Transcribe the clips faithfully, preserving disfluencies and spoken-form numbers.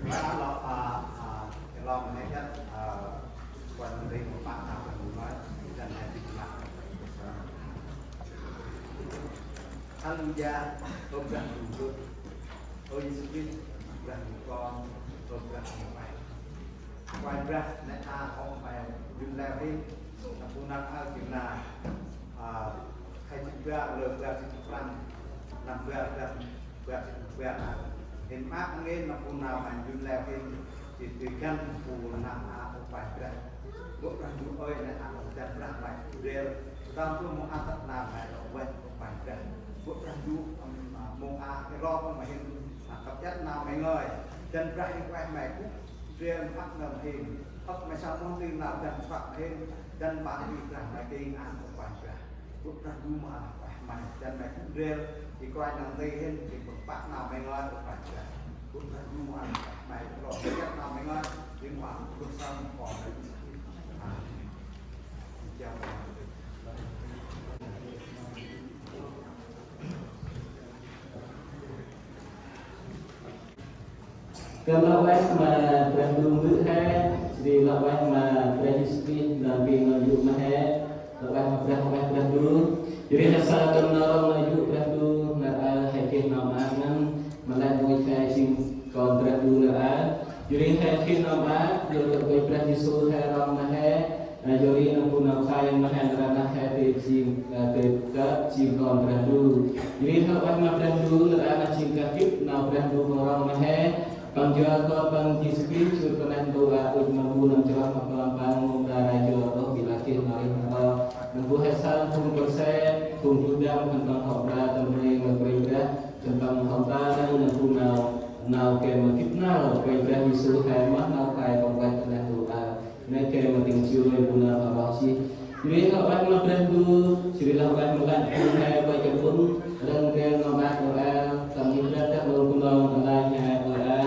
Lah, lŏ, a, a, lŏ mhe jăt, a, kuan ri mpa na kuan mhe, dan hai di na. Haleluya, Ơ Brah Ndu, Ơ Yêsu Krist, Brah Ndu Kon, Ơ Brah Ndu Pai. Kôranh Brah nây a hŏ mpeh jŭn leo hên, nâm bu năl aơ jŭn la. A, khay jât bar, lơ bar jât prăm, nâm bar, bar, bar jât bar aơ. Hên maak ngăn nâm bu nau hên jŭn leo hên, jêh ri găn bu năl a Kôranh Brah. Bôk Brah Ndu ơi nây a hŏ dăn Brah Ndu mpeh jŭn leo. Tơm bu mâu a tât nau hên lŏ văch Kôranh Brah. Bôk Brah Ndu, ưm, a, mâu a, ê, lŏ mpeh hên, a, kăp jăt nau mhe ngơi. Dăn Brah Ndu mpeh mhe gŭ. Drei mphak nơm hên, ăp mhe sa mong tĭng nau dăn săk hên, dăn ƀă ri Brah mhe tĭng an Kôranh Brah. Bôk Brah Ndu mâu ăn mpeh mhe, dăn mhe gŭ drei, i Kôranh nơm tĭng hên, i bơ̆ păk nau mhe ngơi Kôranh Brah. Bôk Brah Ndu mâu ăn mpeh mhe, lŏ jăt nau mhe ngơi, i mâu ăn bơ̆ sâm kon mhe. Amen. Chào mừng. Kơt lŏ ueh ma Brah Ndu Mbơ̆ he, jêh ri lŏ ueh ma Brah Yêsu Krist nơm bi nơm yô̆ ma he, lŏ ueh ma Brah, ueh Brah Ndu. Jêh ri he saơ tâm nơm nơm yô̆ Brah Ndu, nar aơ he geh nau maak ngăn, ma lĕ môi he jêng kon Brah Ndu nar aơ. Jêh ri he geh nau maak, jêh ri lŏ ueh Brah Yêsu he rŏng ma he, a, jêh ri nơm bu nau khlay ma he nar aơ nơh he tê jêng, a, tê kơt jêng kon Brah Ndu. Jêh ri he ueh ma Brah Ndu nar aơ nơh jêng kah gĭt nau Brah Ndu păng rŏng ma he. Păng jao kon păng Yêsu Krist jur păng neh ntu a ŭch ma bu nơm chroh ma kon păng mâu mra rai jao ôh, bi lah geh nau rêh nau ro. Nơm bu he saơ phung kon se, phung bu dăng khân păng hŏ mra tâm rnê ma Kôranh Brah, khân păng hŏ mra nơm bu nau, nau geh ma gĭt nau Kôranh Brah Yêsu he mah nau khlay păng văch păng neh ntu a. Nê geh ma tĭng joi bu nơm hŏ roh jêh. Jêh ri hŏ ueh ma Brah Ndu, jêh ri lŏ ueh ma lĕ phung he vay kơ phung răng geh nau maak Nôel, tâm ngih Brah Ndu Bunong, a lai he Nôel a.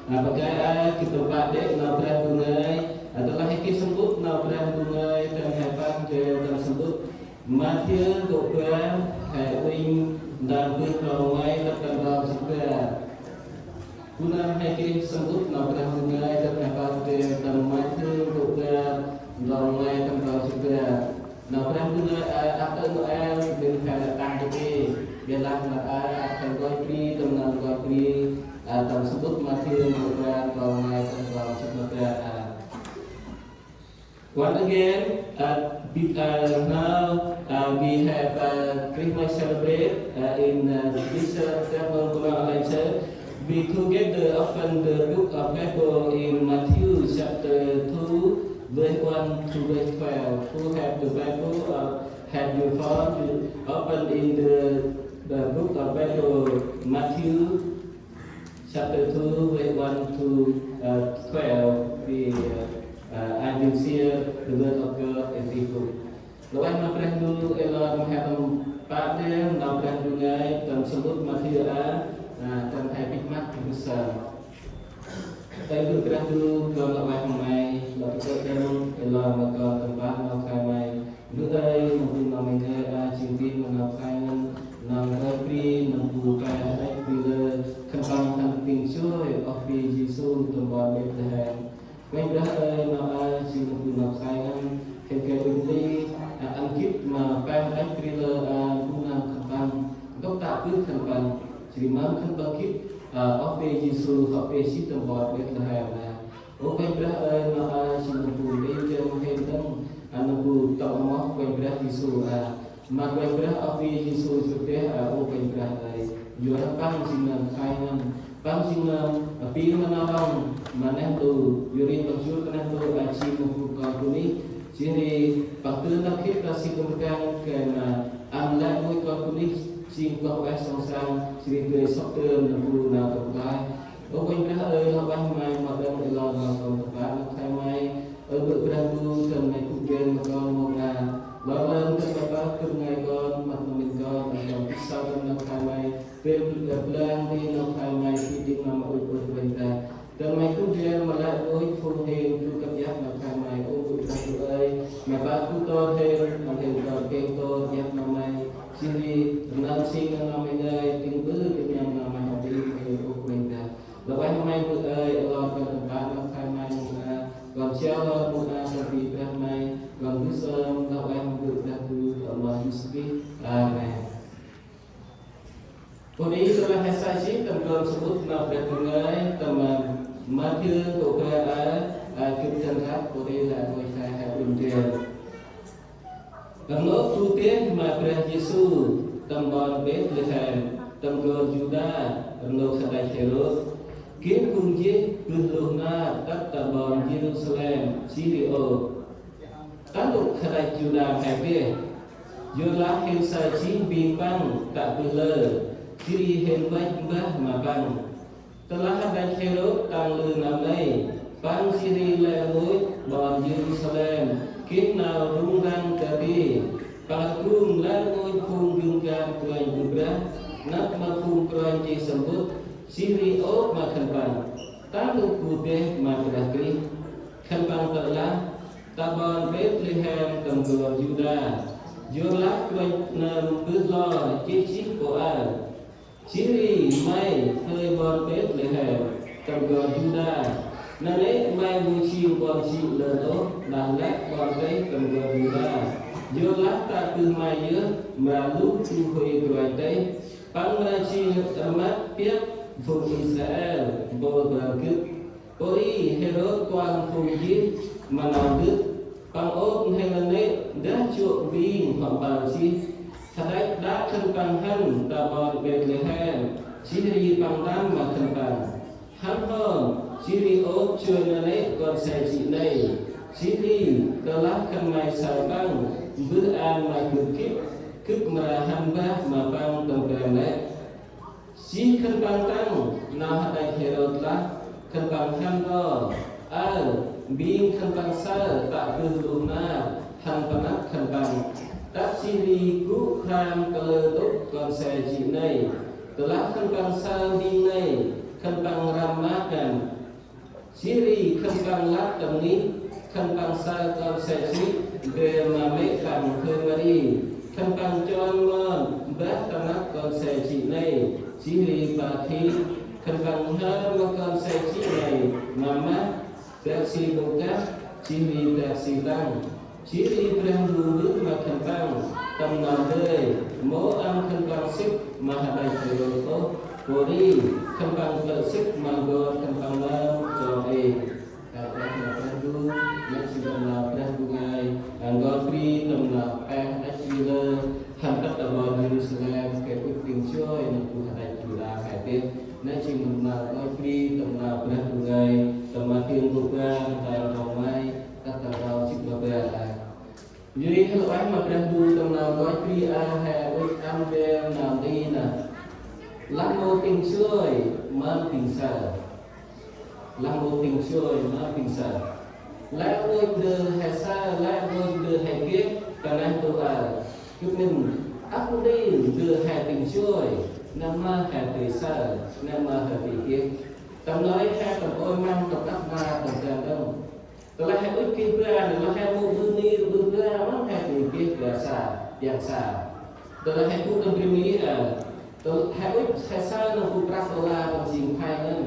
A, păng gay a, gĭt tâm pă đê̆ nau Brah Ndu ngơi, a, tơlah he geh sămƀŭt nau Brah Ndu ngơi, tâm he păng geh tâm sămƀŭt. Mathiơ nkô̆ bar, he uănh ndrăng bơh trong nguay tât tâm trong jât bar. Bu nơm he geh sămƀŭt nau Brah Ndu ngơi, tât he păng geh tâm Mathiơ nkô̆ bar, trong nguay tât trong jât bar. Nau Brah Ndu ngơi, a, ăp tơ Nôel, bĭn he tăng kơ geh, ƀiălah nar aơ, ăp he rngôch bri, tâm nơm rngôch bri, a, tâm sămƀŭt Mathiơ nkô̆ bar, trong nguay tât trong jât ma bar, a. Once again, uh, be, uh, now, uh, we have, uh, Christmas celebrate, uh, in, uh, this, uh, Temple Bunong Alliance. We together open the book of Bible in Matthew chapter two, verse one to verse twelve. Who have the Bible or have your phone, you open in the, the book of Bible, Matthew chapter two, verse one to, uh, twelve, we, uh, uh, I will share the word of God in this book. Lŏ ueh ma Brah Ndu, ê lor ma he tâm pă đêng nau Brah Ndu ngơi, tâm sămƀŭt Mathiơ a, uh, tâm he bĭch măt, bĭch sơm. Ơ Brah Ndu, kon lŏ ueh ma May, lŏ kơtơ̆ đơ̆ng, ê lor ma kon tâm pă nau khlay May. Ndu ơi, nơm bu nau May ngơi a, jêng bĭn ma nau khlay ngăn, nau ngơi bri, nơm bu pe, ăt bri lơ, khân păng hăn tĭng joi, oh bri Yêsu, tâm ƀon Bêtlêhem. Kôranh Brah ơi, nau a, jêng nơm bu nau khlay ngăn, khân kê ŭnh li, a, ăn gĭt ma pe, ăt bri lơ, a, bu nau khân păng, ntŭk tă bơh khân păng, jêh ri mâm khân păng gĭt, a, oh bri Yêsu, hŏ pe jêh tâm ƀon Bêtlêhem nây. Ơ Kôranh Brah ơi, ma aơ jêng nơm bu nti jêng hên đŏng, a, nơm bu tâm amoh Kôranh Brah Yêsu a. Ma Kôranh Brah a, Yêsu sŭt deh a, ơ Kôranh Brah ơi. Yor ri Păng jêng nơm khlay ngăn, Păng jêng nơm, a, pi ma nau rŏng ma neh ntu, yor ri Păng jŭr ta neh ntu a jêng nơm bu kon bunuyh. Jêh ri Păng dơn nau khĭt ta si tâm rkăng gay ma ăn lĕ rngôch kon bunuyh jêng kloh ueh sŏng sang, jêh ri dơi sŏk dơn nơm bu nau tâm rklaih. Ơ Kôranh Brah ơi, lah ueh ma May mâu đŏng ê lor ma kon tâm pă nau khlay May. Ơ Bơ̆ Brah Ndu, dăn May gŭ ndrel ma kon mông a. Lor lơn dăn May pơk gâp ngai kon, mât ma mĭn kon, ăn kon gĭt saơ tâm nau khlay May. Bêl blang nti nau khlay May, si dâng ma ma ŭch ŭch Kôranh Brah. Dăn May gŭ ndrel ma lĕ rngôch phung hên gŭ kăp iăt nau khlay May, ơ Bơ̆ Brah Ndu ơi. May pơk gŭ ton hên, ăn hên ton kêng ton iăt nau May. Jêh ri rnơm nsing nau May ngơi, tĭng ƀư tĭng nhăng nau May hŏ tĭng hên, ơ Kôranh Brah. Lah ueh ma May Bơ̆ ơi, ê lor kon tâm pă nau khlay May mông a, kon jao lor mông a tâm Bơ̆ Brah May, kon gŭ sơm, lah ueh ma Bơ̆ Brah Ndu, ta amoh Yêsu Krist. Amen. Pô ri tơlah he say jêh tâm kon samƀŭt nau Brah Ndu ngơi, tâm, a, Mathiơ kô̆ bar a, a, gâp dăn răp, pô ri lah ngôi khlay he ŭnh ndrel. Rnôk bu deh ma Brah Yêsu tâm ƀon Bêtlêhem, tâm n'gor Yuđa, rnôk hađăch Hêrôt. Geh phung jêh bơh lôh nar tât ta ƀon Yêrusalem, jêh ri ôp: Ta ntŭk hađăch Yuđa he geh? Yorlah hên say jêh mbing Păng tă bơh lơ, jêh ri hên văch mbah ma Păng. Tơlah hađăch Hêrôt tăng lư nau nây, păng jêh ri lĕ rngôch ƀon Yêrusalem geh nau rŭng răng dadê. Păng rgum lĕ rngôch phung gưng kan Kôranh Brah, nđâp ma phung kôranh jêh samƀŭt, jêh ri ôp ma khân păng: Ta ntŭk bu deh ma Brah Krist? Khân păng tơlah: Ta ƀon Bêtlêhem tâm n'gor Yuđa, yorlah Kôranh nơm bơh lor jêh jêh pô aơ. Jêh ri may, hơi ƀon Bêtlêhem tâm n'gor Yuđa, nanê̆ may mâu jêng ƀon jê̆ lơn ôh đah lĕ ƀon têh tâm n'gor Yuđa. Yorlah tă bơh may yơh mra luh du huê kôranh têh, păng mra jêng rmăk piăp phung Israel mpôl bar gâp. Pô ri Hêrôt kuăl phung jêh ma nau gâp, păng ôp n'hêl nanê̆ ndah jŏ mbing hŏ mpơl jêh. Hađăch đă khân păng hăn ta ƀon Bêtlêhem, jêh ri păng ntăm ma khân păng: Hăn hŏm, jêh ri ôp joi nanê̆ kon se jê̆ nây. Jêh ri tơlah khân may saơ păng, mbơh an ma gâp khĭt, gâp mra hăn mbah ma păng tâm ban lĕ. Jêh khân păng tăng nau hađăch Hêrôt lah, khân păng hăn ro. Aơ, mbing khân păng saơ tă bơh lôh nar hăn panăp khân păng. Tât jêh ri gŭ kham kalơ ntŭk kon se jê̆ nây. Tơlah khân păng saơ mbing nây, khân păng răm maak ngăn. Jêh ri khân păng lăp tâm ngih, khân păng saơ kon se jê̆ ndrel ma mê̆ păng Thơ Mari. Khân păng chon mon mbah ta năp kon se jê̆ nây, jêh ri ba khĭ. Khân păng nhhơr ma kon se jê̆ nây ma mah, dak si ƀô kah, jêh ri dak si tăng. Jêh ri Brah Ndu mbơh ma khân păng tâm nau dơi, mâu ăn khân păng sĭt ma hađăch Hêrôt ôh. Pô ri khân păng plơ̆ sĭt ma n'gor khân păng nơm chroh êng. Kăl e ma Brah Ndu, nĕ jêng tâm nau Brah Ndu ngơi. N'gor bri tâm nau pe hađăch bri lơ, hăn tât ta ƀon Yêrusalem, gay ŭch tĭng joi nơm bu hađăch Yuđa he geh. Nĕ jêng tâm nau n'gor bri tâm nau Brah Ndu ngơi. Tâm Mathiơ kô̆ bar, tâm nau rŏng may, tât tâm nau jê̆t ma bar a. Yor ri hên lah ueh ma Brah Ndu tâm nau n'gor bri a, he ŭch ăn ndrel nau nti nơh. Lah mâu tĭng joi, mâm tĭng saơ. Lah mâu tĭng joi, mâm tĭng saơ. Lĕ rngôch ndơ he saơ, lĕ rngôch ndơ he geh, ta neh ntu aơ. Gâp mĭn, ăp ntil ndơ he tĭng joi, nơm ma he dơi saơ, nơm ma he dơi geh. Tâm nau ri he tâm ôi măng, tâm ăp ma, tâm kan đŏng. Tơlah he ŭch geh bar, tơlah he mâu ƀư mir ƀư bar, mâm he dơi geh bar sa, yang sa. Tơlah he gŭ tâm bri Mi a, tơ-, he ŭch he saơ nơm bu prăk đô la tâm jêng phai ngăn.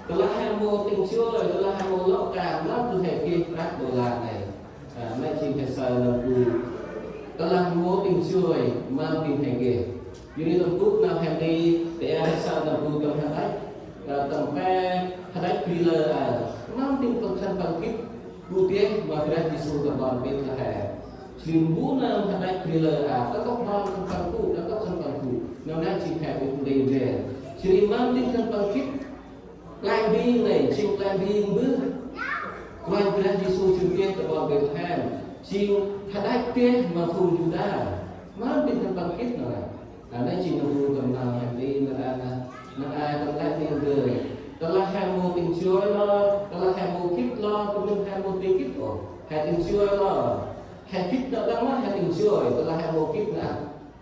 Tơlah he mâu tĭng joi, tơlah he mâu lŏ kan, mâm du he geh prăk đô la nây. A, nĕ jêng he saơ nơm bu. Tơlah mâu tĭng joi, mâm tĭng he geh. Yor ri tâm bôk nau he nti, tơ a he saơ nơm bu tâm hađăch, a, tâm pe hađăch bri lơ a, mâm Ƀing khân păng khĭt gŭ deh ma Brah Yêsu ta ƀon Bêtlêhem. Jêh ri mbu nơm hađăch bri lơ a, ta ntŭk ƀon khân păng gŭ, ta ntŭk khân păng gŭ. Nau nây jêng he ŭch nti ndrel. Jêh ri ma ƀing khân păng khĭt, play mbing nây jêng play mbing mbơh Kôranh Brah Yêsu jŭr deh ta ƀon Bêtlêhem. Jêng hađăch deh ma phung Yuđa. Ma ƀing khân păng khĭt nau nây. Nau nây jêng nơm bu tâm nau he nti nau a nây, nau a tâm lĕ nti ndơ. Tơlah he mâu tĭng joi lor, tơlah he mâu khĭt lor, tâm nơm he mâu tĭng khĭt ôh. He tĭng joi lor. He khĭt nau đŏng ma he tĭng joi, tơlah he mâu khĭt nau,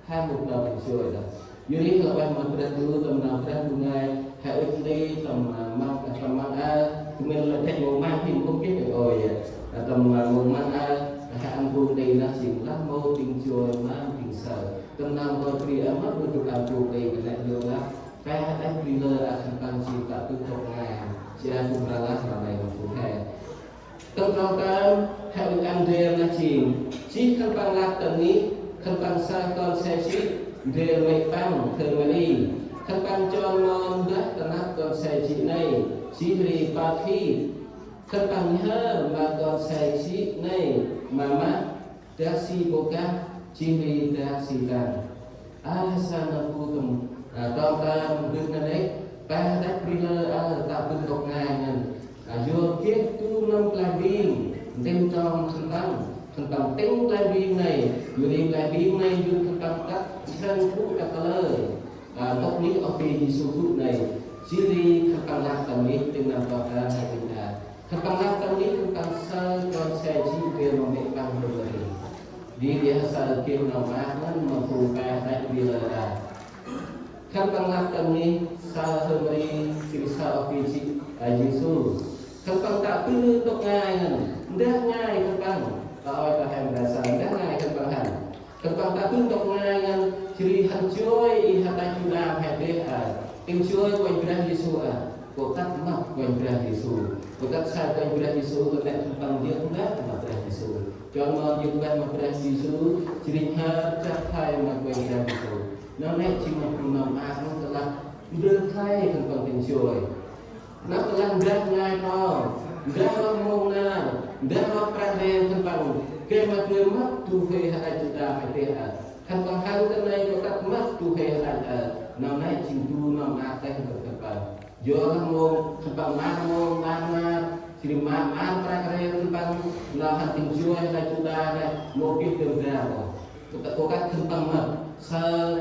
he mâu nau tĭng joi đŏng. Yor ri hla ueh ma Brah Ndu, tâm nau Brah Ndu ngơi, he ŭch nti tâm, a, măng, tâm măng a, kơmĭn lĕ thêch mâu măng hĭn mâu khĭt ôh ya. Tâm, a, mâu măng a, he ăn bu nti nau jêng lah mâu tĭng joi ma tĭng saơ. Tâm nau ngơi bri a mât ƀư dŭt ăn bu nti kơt nĕ yor lah. Pe hađăch bri lơ a khân păng jêng tă bơh ntŭk ngai. Jêh a bu mra lah ma nây ma phung he. Tâm trong tơm, he ŭch ăn ndrel nau jêng. Jêh khân păng lăp ta ngih, khân păng saơ kon se jê̆, ndrel mê̆ păng, thơ Mari. Khân păng chon mon mbah ta năp kon se jê̆ nây, jêh ri pơk hih. Khân păng nhhơr ma kon se jê̆ nây, ma mah, dah si bôk gah, jêh ri dah si tăng. A, he saơ nơm bu tâm, a, trong tơm bơh ngăn êk, pe hađăch bri lơ a, tă bơh ntŭk ngai ngăn. A, yor geh du nơm play mbing, ntĭm trong khân păng, khân păng tĭng play mbing nây, yor ri play mbing nây, yor khân păng tât, srăng gŭ tât kalơ. A, ntŭk nây oh bri Yêsu gŭ nây, jêh ri khân păng lăp tâm nây, tĭng nơm trong tơm he tĭng a. Khân păng lăp tâm nây, khân păng saơ kon se jê̆ bri ma mê̆ păng hơ ri. Di di he saơ geh nau maak ngăn ma phung pe hađăch bri lơ a. Khân păng lăp tâm nây, saơ hơ Mari, jêh ri saơ oh bri jê̆, a, Yêsu. Khân păng tă bơh ntŭk ngai ngăn, ndah ngai khân păng. Ta ơi ta he mra saơ, ndah ngai khân păng hăn. Khân păng tă bơh ntŭk ngai ngăn, jêh ri hăn joi i hađăch Yuđa he deh a. Tĭng joi Kôranh Brah Yêsu a. Kŏ tât mâp Kôranh Brah Yêsu. Kŏ tât saơ Kôranh Brah Yêsu, kŏ tât khân păng yơk mbah ma Brah Yêsu. Chon mon yơk mbah ma Brah Yêsu, jêh ri nhhơr jăp phai ma Kôranh Brah Yêsu. Nau nây jêng ma phung nơm maak ngăn tơlah ndơ khlay khân păng tĭng joi. Nau tơlah ndah ngai trong, ndah roh mông nar, ndah roh prăk ren khân păng, gay ma gay mâp du huê hađăch Yuđa he deh a. Khân păng hăn kơt nây kŏ tât mâp du huê hađăch a. Nau nây jêng du nau maak têh khân păng. Yor lah mông khân păng mâp mông, mâp nar, jêh ri mâp, mâp prăk ren khân păng, nau hăn tĭng joi hađăch Yuđa nây, mâu geh dơm dam ôh. Kŏ tât, kŏ tât khân păng mâp, saơ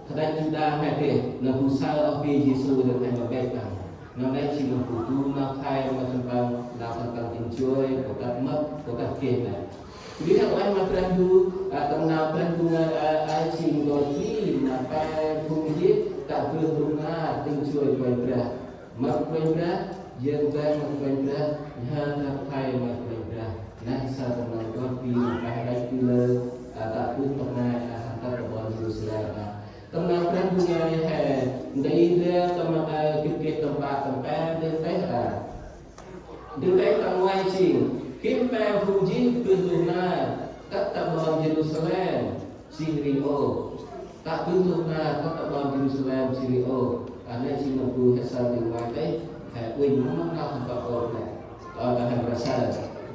hađăch Yuđa he deh, nơm bu saơ oh bri Yêsu dơm he ma ƀĕ păng. Nau nây jêng nơm bu du nau khlay ma khân păng, nau khân păng tĭng joi, kŏ tât mâp, kŏ tât geh nây. Ri hăk ueh ma Brah Ndu, a, tâm nau Brah Ndu ngơi, a, a, jêng ngơi bri ma pe phung jêh, tă bơh nôk nar tĭng joi Kôranh Brah. Mâp Kôranh Brah, yơk mbah ma Kôranh Brah, nhhơr jăp phai ma Kôranh Brah. Nây saơ tâm nau ngơi bri ma pe hađăch bri lơ, a, tă bơh ntŭk ngai, a, hăn tât ta ƀon Yêrusalem, a. Tâm nau Brah Ndu ngơi he, nti ndrel tâm, a, gĭt geh tâm pă tâm pe ndrel têh a. Ndrel têh tâm nguay jêng, geh pe phung jêh bơh nôk nar, tât ta ƀon Yêrusalem, jêh ri ôh. Tă bơh nôk nar, tât ta ƀon Yêrusalem, jêh ri ôh. A, nây jêng nơm bu he saơ ndrel nguay têh, he uănh mâu mât nau khân păng ôh nây. Ơ, ta he mra saơ.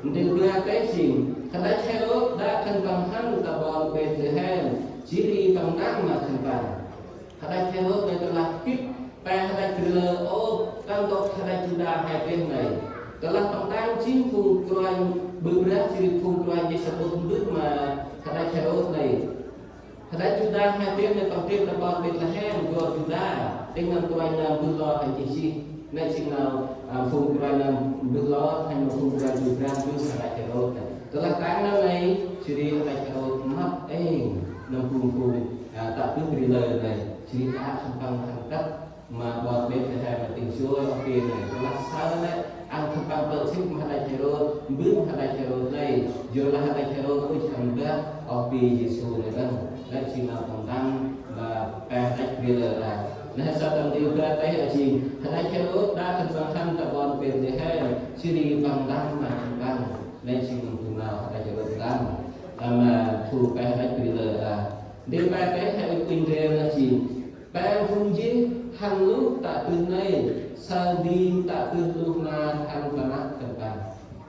Ndrel bar têh jêng, hađăch Hêrôt đă khân păng hăn ta ƀon Bêtlêhem, jêh ri păng ntăm ma khân păng. Hađăch Hêrôt nây tơlah gĭt pe hađăch bri lơ ôh, ta ntŭk hađăch Yuđa he deh nây. Tơlah păng tăng jêng phung kôranh ƀư brah jêh ri phung kôranh Yêsabôt mbơh ma hađăch Hêrôt nây. Hađăch Yuđa he deh nây păng deh ta ƀon Bêtlêhem, gor Yuđa, tĭng nơm kôranh nơm mbơh lor he jêh jêh. Nây jêng nau, a, phung kôranh nơm mbơh lor, he nơm phung kôranh ƀư brah mbơh ma hađăch Hêrôt nây. Tơlah tăng nau nây, jêh ri hađăch Hêrôt mâp êng, nơm phung phung, a, tă bơh bri lơ nây, jêh ri a khân păng hăn tât ma ƀon Bêtlêhem ma tĭng joi oh bri nây, tơlah saơ lĕ, ăn khân păng tơ̆ sĭt ma hađăch Hêrôt, mbơh ma hađăch Hêrôt nây, yor lah hađăch Hêrôt ŭch hăn mbah oh bri Yêsu nây đŏng, nây jêng nau tâm ntăm ma pe hađăch bri lơ a. Nây saơ tâm ndrel bar têh a jêng, hađăch Hêrôt đă khân păng hăn ta ƀon Bêtlêhem, jêh ri păng ntăm ma khân păng, nây jêng nơm bu nau hađăch Hêrôt ntăm, a, ma phung pe hađăch bri lơ a. Ndrel pe têh he ŭch uănh ndrel a jêng, pe phung jêh Hăn lŭ tă bơh nây, saơ mbing tă bơh lŭ nar hăn ta năp khân păng.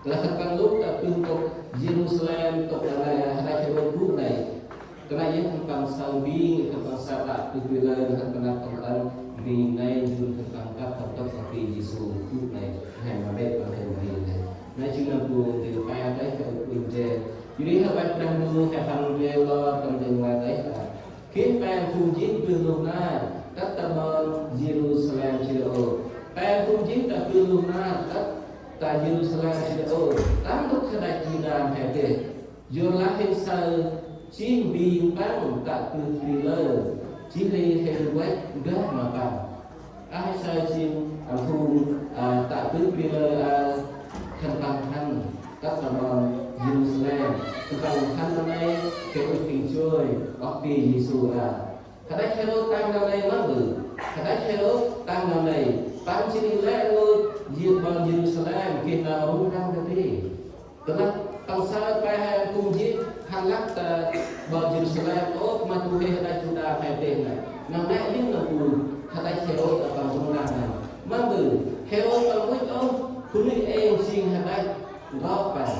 Lah khân păng lŭ tă bơh ntŭk Yêrusalem, ntŭk ta nây, Hêrôd gŭ nây. Kơt nây yơh khân păng saơ mbing, khân păng saơ tă bơh bri lơ, khân păng năp khân păng mbing nây, jŭr khân păng kăp khân păng ntŭk Yêsu gŭ nây. Hên ma bêk păng hên mbing nây. Nây jêng nơm bu ntil pe têh, Hêrôd bu ntil. Jêh ri hơbăt Brah Ndu, hên păng ntil lor tâm ntil ma têh. Khĭn pe phung jêng bơh lŭ nar, kăt ta ƀon Yêrusalem jêh ôh. Pe phung jêng ta bơh lŭ nar, kăt ta Yêrusalem jêh ôh. Ta ntŭk hađăch Yuđa mhe deh. Yorlah hên saơ jêng mbing păng tă bơh bri lơ. Jêh ri hên văch mbah ma păng. A hên saơ jêng, a, phung, a, tă bơh bri lơ, a, khân păng hăn, kăt ta ƀon Yêrusalem, khân păng hăn nau nây, gay ŭch tĭng joi, ôp ti Yêsu a. Hađăch Hêrôd tăng nau nây mâm ƀư. Hađăch Hêrôd tăng nau nây, păng jêh ri lĕ rngôch, jêh ƀon Yêrusalem, geh nau rŭng răng dadê. Tơlah păng saơ pe hên phung jêng, hăn lăp ta ƀon Yêrusalem, ôh, ma du huê hađăch Yuđa mhe deh nây. Nau nây jêng nau bu hađăch Hêrôd ta păng rŭng răng nây. Mâm ƀư, Hêrôd păng ŭch ôh, bunuyh êng jêng hađăch, ntrŏ păng.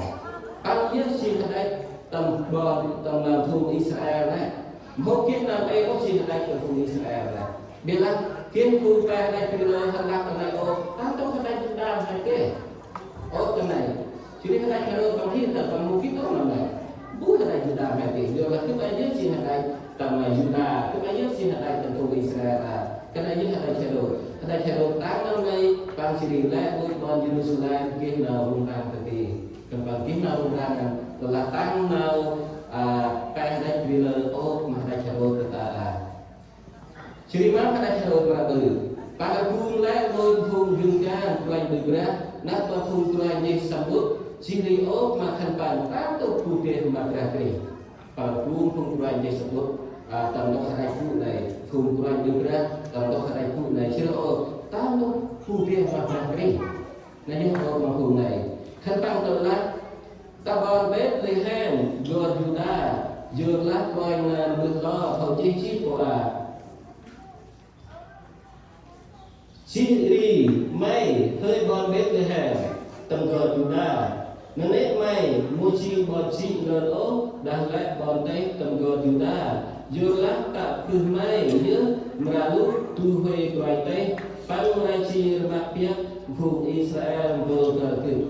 Păng yơh jêng hađăch tâm ƀon, tâm, a, phung Israel nây. Mhŭk geh nau êng ôh jêng hađăch tâm phung Israel nây. Ƀiălah geh phung pe hađăch bri lơ hăn lăp ta nây ôh, ta ntŭk hađăch Yuđa mhe deh. Ôh, kơt nây. Jêh ri hađăch Hêrôd păng hên ta păng mâu gĭt ôh nau nây. Bu hađăch Yuđa mhe deh, yorlah gâp a yơh jêng hađăch tâm, a, Yuđa, gâp a yơh jêng hađăch tâm phung Israel a. Kơt nây yơh hađăch Hêrôd. Hađăch Hêrôd tăng nau nây, păng jêh ri lĕ rngôch ƀon Yêrusalem, geh nau rŭng răng dadê. Khân păng geh nau rŭng răng, tơlah tăng nau, a, pe hađăch bri lơ ôh ma hađăch Hêrôd kơt ta a. Jêh ri mâm hađăch Hêrôd mra ƀư. Păng rgum lĕ rngôch phung gân, kôranh ƀư brah, năp ma phung kôranh neh samƀŭt, jêh ri ôp ma khân păng ta ntŭk bu deh ma Brah Krist. Păng rgum phung kôranh neh samƀŭt, a, ta ntŭk hađăch gŭ nây, phung kôranh ƀư brah, ta ntŭk hađăch gŭ nây, jêh ri ôp ta ntŭk bu deh ma Brah Krist. Nây yơh ôp ma phung nây. Khân păng tơlah ta ƀon Bêtlêhem, n'gor Yuđa, yorlah Kôranh nơm mbơh lor, hŏ jêh jêh pô a. Jêh ri may, hơi ƀon Bêtlêhem, tâm n'gor Yuđa, nanê̆ may mâu jêng ƀon jê̆ ndơr ôh, đah lĕ ƀon têh tâm n'gor Yuđa, yorlah tă bơh may yơh mra lŭ du huê kôranh têh, păng mra jêr ma piăk phung Israel mpôl kơl gâp.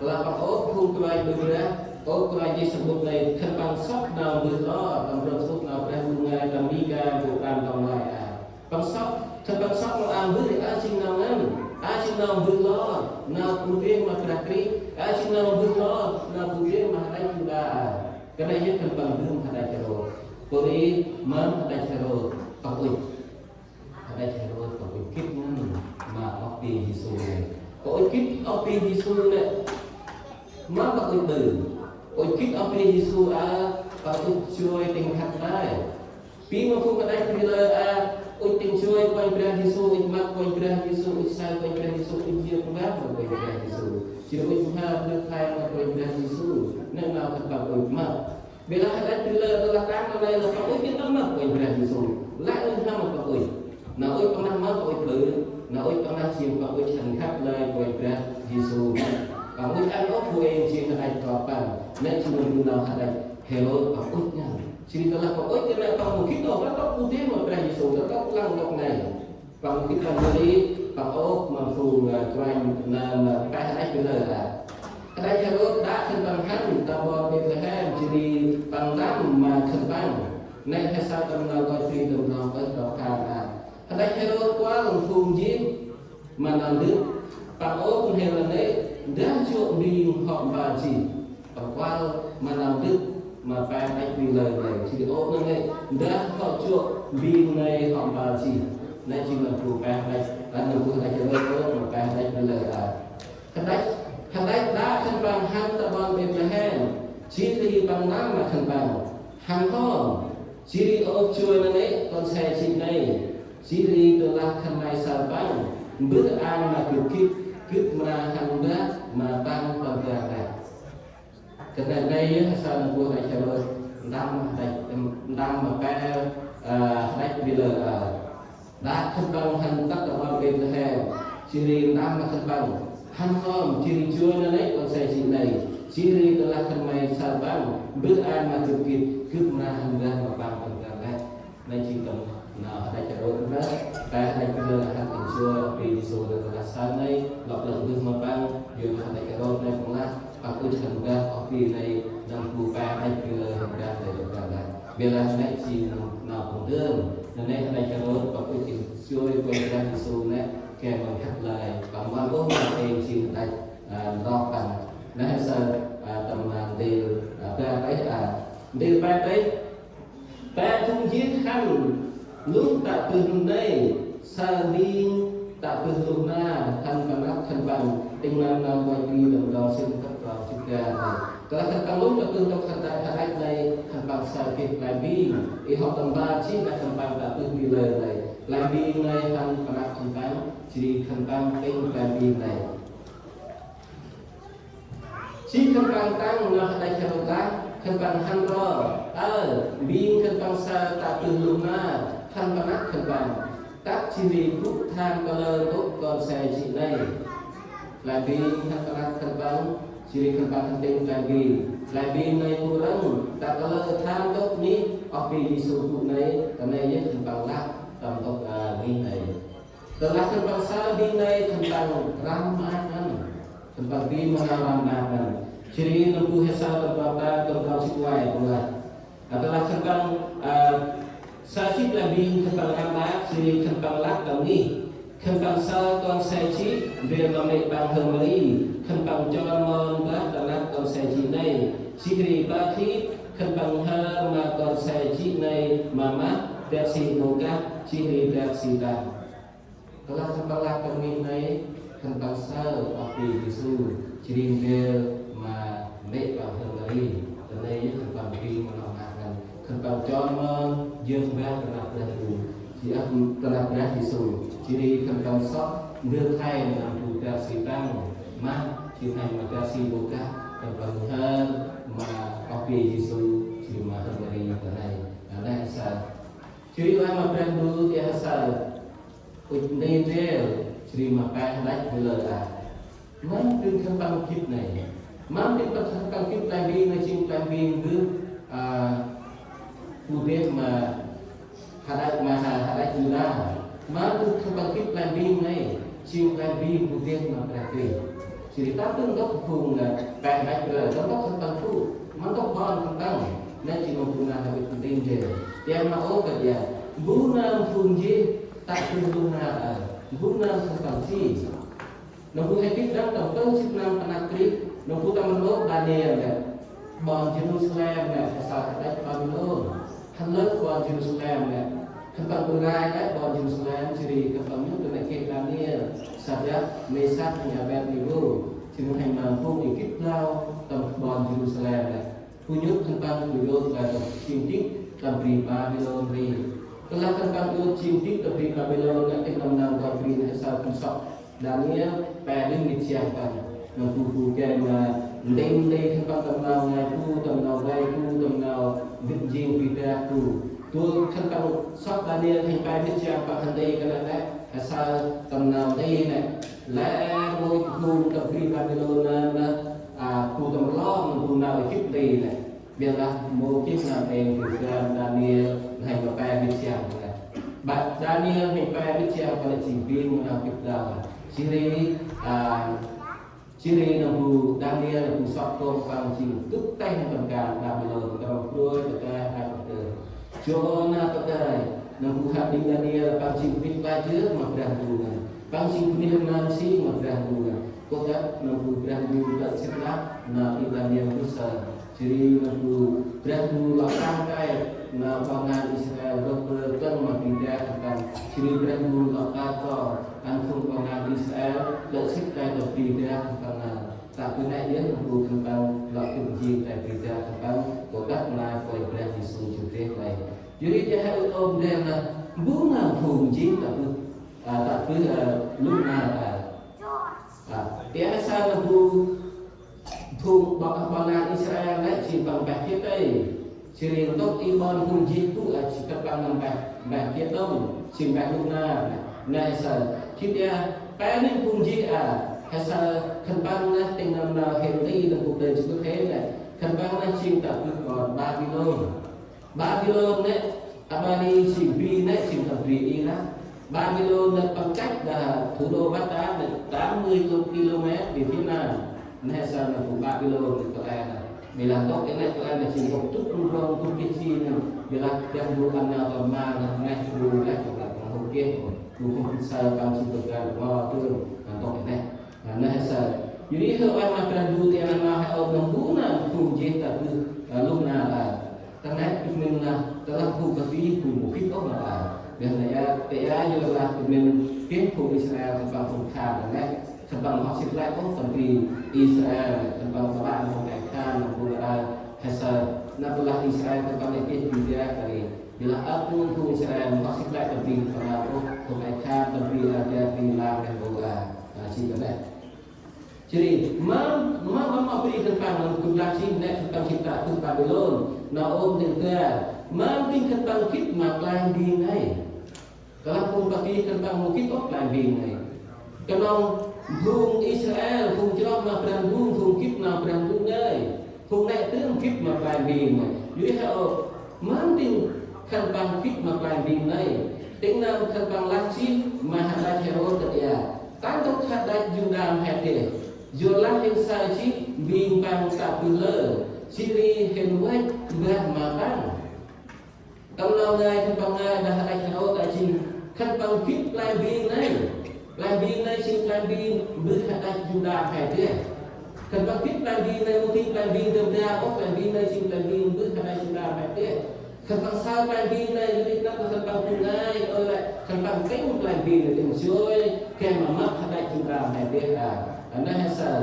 Lah păng ôp phung kôranh ƀư brah, ôp kôranh neh samƀŭt nây, khân păng sŏk nau mbơh lor, tâm rŏt sŭt nau Brah Ndu ngơi, tâm Mika, mpôl păng tâm lai a. Păng sŏk, khân păng sŏk nau a mbơh, a jêng nau ngăn, a jêng nau mbơh lor, nau bu deh ma Brah Krist, a jêng nau mbơh lor, nau bu deh ma hađăch Yuđa a. Kơt nây yơh khân păng dơm hađăch Hêrôd. Pô ri mâm hađăch Hêrôd, păng ŭch. Hađăch Hêrôd păng ŭch gĭt ngăn ma ôp ti Yêsu nây. Păng ŭch gĭt ôp ti Yêsu nây. Mâm păng ŭch ƀư. Ŭch gĭt ôp ti Yêsu a, păng ŭch joi tĭng khăt tay. Bi ma phung hađăch bri lơ a, ŭch tĭng joi Kôranh Brah Yêsu, ŭch mâp Kôranh Brah Yêsu, ŭch saơ Kôranh Brah Yêsu, ŭch jêng mbah ma Kôranh Brah Yêsu. Jêh ri ŭch mhao bơh khay ma Kôranh Brah Yêsu. Nây nau khân păng ŭch mâp. Bê lah hađăch bri lơ, tơlah tăng nau nây, lah păng ŭch gĭt tâm mâp Kôranh Brah Yêsu. Lah ŭch hăn mâp păng ŭch. Nau ŭch păng nơh mâp păng ŭch ƀư. Nau ŭch păng nơh jêng păng ŭch hăn khăp lơi Kôranh Brah Yêsu. Păng ŭch ăn ôp bu êng jêng hađăch kơp păng. Nây jêng nơm bu nau hađăch Hêrôd păng ŭch ngăn. Jêh ri tơlah păng ŭch, kơt nây păng mâu gĭt ôh, ta ntŭk bu deh ma Brah Yêsu, ta ntŭk lăng ntŭk nây. Păng gĭt păng jêh ri, păng ôp ma phung, ơ, kôranh nơm, ơ, pe hađăch bri lơ a. Hađăch Hêrôd đă khân păng hăn tâm ƀon Bêtlêhem, jêh ri păng ntăm ma khân păng. Nây he saơ tâm nau gŏch bri tâm rŏng ơh rŏng khan a. Hađăch Hêrôd kuăl phung jêng ma nau ndâk, păng ôp n'hêl nanê̆, ndah jŏ mbing hŏ mbal jêh. Păng kuăl ma nau ndâk ma pe hađăch bri lơ nây, jêh ri ôp nanê̆, ndah hŏ jŏ mbing nây hŏ mbal jêh. Nây jêng nơm bu pe hađăch, nơm bu hađăch Hêrôd ôp ma pe hađăch bri lơ a. Hađăch, hađăch đă khân păng hăn tâm ƀon Bêtlêhem, jêh ri păng ntăm ma khân păng. Hăn hŏm, jêh ri ôp joi nanê̆ kon se jê̆ nây, jêh ri tơlah khân may saơ păng, mbơh ăn ma gâp gĭt, gâp mra hăn mbah ma păng tâm ban đă. Kơt nây nây yơh he saơ nơm bu hađăch Hêrôd ntăm ma hađăch, ntăm ma pe, ơ, hađăch bri lơ a. Đă khân păng hăn tât ta ƀon Bêtlêhem, jêh ri ntăm ma khân păng hăn hom, jêh ri joi nanê̆ kon se jê̆ nây, jêh ri tơlah khân may say păng, mbơh an ma gâp gĭt, gâp mra hăn mbơh ma păng tâm ban lĕ. Nây jêng tâm nau hađăch Hêrôt nơh, ta hađăch Hêrôt hăn êng joi, bri Yêsu nơh tơlah say nây, lŏ plơ̆ mbơh ma păng, joi ma hađăch Hêrôt nây păng lah, păng ŭch hăn mbơh, oh bri nây, nâm bu păng hađăch Hêrôt hăn mbơh, nây tâm ban lĕ. Bia lah nây jêng nau păng dơm, nây hađăch Hêrôt, păng ŭch êng joi, păng Brah Yêsu nây, gay ma khât lơi, păng mâu ôh ma êng jêng hađăch, a, nơh păng. Nây say, a, tâm ban ntil, a, ba têh, a, ntil ba têh, Pe phung jêh hăn luh tă bơh nây, say bêng tă bơh luh nar, hăn panăp khân păng, tĭng nơm nơm vay bri tâm rŏng sĭn khât rŏng jât ga nây. Tơlah khân păng luh tă bơh ntŭk hađăch nây, khân păng say geh play bêng. I hŏ tâm ban jêh nây khân păng tă bơh bri lơ nây. Play bêng nây hăn panăp khân păng, jêh ri khân păng tĭng play bêng nây. Jêh khân păng tăng nau hađăch Hêrôt lah, khân păng hăn ro, ơ, bêng khân păng say tă bơh luh nar, hăn panăp khân păng. Tât jêh ri gŭ than kalơ ntŭk kon se jê̆ nây. Play bêng hăn panăp khân păng, jêh ri khân păng hăn tĭng play bêng. Play bêng nây gŭ rŏng, ta kalơ than ntŭk nây, oh bri Yêsu gŭ nây, ta nây yơh khân păng lăp, tâm ntŭk, a, nây nây. Tơlah khân păng say bêng nây khân păng răm maak ngăn. Khân păng bêng ma nau răm maak ngăn. Jêh ri nâm bu he say tâm ban ta, tâm ban jêh ueh păng lah. A, tơlah khân păng, a, say jêh play bêng khân păng răm maak, jêh ri khân păng lăp tâm ngih. Khân păng say kon se jêh, ndrel ma mê̆ păng H'Mari, Mari, khân păng chon mon mbah ta năp kon se jêh nây. Jêh ri ba khĭt, khân păng nhhơr ma kon se jêh nây ma mah, dak si mâu kah, jêh ri dak si tăng. Tơlah khân păng lăp tâm ngih nây, khân păng say oh bri Yêsu, jêh ri ndrel ma mê̆ păng H'Mari, ta nây yơh khân păng bêng ma nau maak ngăn, khân păng chon mon, jêh mbah ta năp Brah Ndu, jêh, a, ta năp Brah Yêsu, jêh ri khân păng sŏk, ndơ khlay ma nâm bu dak si tăng, mah, jêh nây ma dak si mâu kah, khân păng nhhơr ma oh bri Yêsu, jêh ri ma H'Mari ta nây, a, nây say. Jêh ri ueh ma Brah Ndu, ta say. Ŭch nti ndrel, jêh ri ma pe hađăch Hêrôt a. Mâm dâng khân păng gĭt nây. Mâm dâng khân păng gĭt play bêng nây jêng play bêng gâp, a, bu deh ma hađăch ma ha-, hađăch Yuđa. Mâm dâng khân păng gĭt play bêng nây, jêng play bêng bu deh ma Brah Krist. Jêh ri ta dâng ntŭk phung nây, pe hađăch Hêrôt, ta ntŭk khân păng gŭ, mâm ntŭk ƀon khân păng, nây jêng ma bu nơm hađăch nti ndrel. Tiang ma ôh kơt ya, bu nơm phung jêh, tă bơh luh nar, a, bu nơm khân păng jêh. Nâm bu he gĭt đŏng tâm pơh jât năm panăp Krist, nâm bu tâm rnôk Đaniel nây. Ƀon Jêrusalem nây, he say hađăch Ƀaƀilôn. Hăn lơh ƀon Jêrusalem nây. Khân păng ƀư rai nây ƀon Jêrusalem, jêh ri khân păng nhŭp ta nây geh Đaniel, Sadrak, Mêsak, nây Abednego. Jêh ri he mâm phung i gĭt blao tâm ƀon Jêrusalem nây. Bu nhŭp khân păng bu iôt ta tâm jêng dĭk tâm bri Ƀaƀilôn ri. Tơlah khân păng iôt jêng dĭk tâm bri Ƀaƀilôn, nây tĭng nâm nau gay bri nây he say khân sŏk Đaniel, pe lĕ mĭt siam păng. Nâm bu bu gay ma nti nti khân păng tâm nau ngai bu, tâm nau vay bu, tâm nau gĭt jêng bri dak bu. Tơl khân păng sŏk Đaniel he pe mĭt siam păng hăn nti kơt nây, he say tâm nau nti nây. Lĕ rngôch phung tâm bri Ƀaƀilôn nây, a, bu tâm rlong bu nau i gĭt nti nây. Bia lah mâu gĭt nau êng bu gay Đaniel he ma pe mĭt siam nây. Ƀă Đaniel he pe mĭt siam păng nây jêng bêng ma nau gĭt blao. Jêh ri, a, jêh ri nâm bu Đaniel bu sŏk tông păng jêng dŭt têh tâm kan Ƀaƀilôn, tâm roi ta kah, a, ta kah. Jŏ nau ta kah, nâm bu hăt đĭng Đaniel păng jêng bĭt klach jêh ma Brah Ndu ngăn. Păng jêng bơh nơm si ma Brah Ndu ngăn. Kŏ tât nâm bu Brah Ndu tât sĭt lah, nau i Đaniel bu say. Jêh ri nâm bu Brah Ndu lŏ tang tay nau ƀon lan Israel dôk bri tâng ma bri dak khân păng. Jêh ri Brah Ndu lŏ tang tay ăn phung ƀon lan Israel lĕ sĭt tay ta bri dak khân păng nây. Tă bơh nây yơh nâm bu khân păng lŏ tŭ jêng tay bri dak khân păng. Kŏ tât nau Kôranh Brah Yêsu jŭr deh tay. Jêh ri ta he ŭch ôm ndrel nây bu nơm phung jêng tă bơh, a, tă bơh, a, luh nar, a. A, ta he say nâm bu phung ƀon, ƀon lan Israel nây jêng păng mpeh jê̆t tay. Jêh ri ntŭk i ƀon phung jêh bu, a, jêh khân păng nâm mpeh, mpeh jê̆t đŏng. Jêng mpeh Luk Nar nê, nê he say. Jêh ri pe ning phung jêh a, he say khân păng nê tĭng nơm nau hên ti tâm phung đêng jêng bơh hên nê. Khân păng nê jêng ta bơh kon Babilôn. Babilôn nê, a Bali jêng bri nê jêng tâm bri Iraq. Babilôn nê păng cách đa thủ đô Baghdad nê tám mươi ki lô mét về phía nam. Nê he say nê phung Babilôn nê kăl e nê. Bi lah ntŭk i nê kăl e nê jêng ntŭk tŭk rŭng rŏng tŭk kĭt jêng nê. Bi lah geh bu ăn nau tâm ma nê, nê bu lah kăl e nê hông geh. Bu hông kĭt say păng jêng bơh găn rŏng rŏng nê ntŭk i nê. Nê he say. Yor ri he ueh ma Brah Ndu ti nau he ôp nơm bu nơm phung jêh ta bơh, a, Luk Nar a. Ta nê bơh mĭn lah, ta lah phung bơh ti phung mâu gĭt ôh ma a. Geh nê a, ta a yor lah bơh mĭn geh phung Israel khân păng phung khan ta nê. Khân păng mâu sĭt lĕ ôh tâm bri Israel, khân păng ta lah phung ai khan, phung a, he say. Nê ta lah Israel khân păng nê geh bri ta ri. Bi lah ăp nơm phung Israel mâu sĭt lĕ tâm bri ta lah ôh, phung ai khan, tâm bri a, ta bri lah nê phung a, a, jêng ta nê. Jêh ri, ma, ma, ma, ma bri khân păng nơm gŭ lah jêh nê khân păng jêng ta bơh Babilôn, nau ôp ntĭnh ta, ma ntĭnh khân păng gĭt ma play mbing nây. Kăl e phung bơh ti khân păng mâu gĭt ôh play mbing nây. Knŏng phung Israel, phung chroh ma Brah Ndu, phung gĭt ma Brah Ndu nây. Phung nê tơm gĭt ma play mbing nây. Yor ri he ôp, ma ntĭnh khân păng gĭt ma play mbing nây. Tĭng nơm khân păng lah jêh ma hađăch Hêrôt kơt ia. Ta ntŭk hađăch Yuđa mhe deh. Yor lah hên say jêh mbing păng tă bơh lơ, jêh ri hên văch mbah ma păng. Tâm nau ngơi khân păng ngơi đah hađăch Hêrôt a jêng khân păng gĭt play mbing nây. Play mbing nây jêng play mbing bơh hađăch Yuđa mhe deh. Khân păng gĭt play mbing nây mâu dơi play mbing dơm dam ôh, play mbing nây jêng play mbing bơh hađăch Yuđa mhe deh. Khân păng say play mbing nây, yor ri năp khân păng phung ngai, ơ lĕ, khân păng tĭng play mbing nây tĭng joi, gay ma mâp hađăch Yuđa mhe deh a. Nê he say.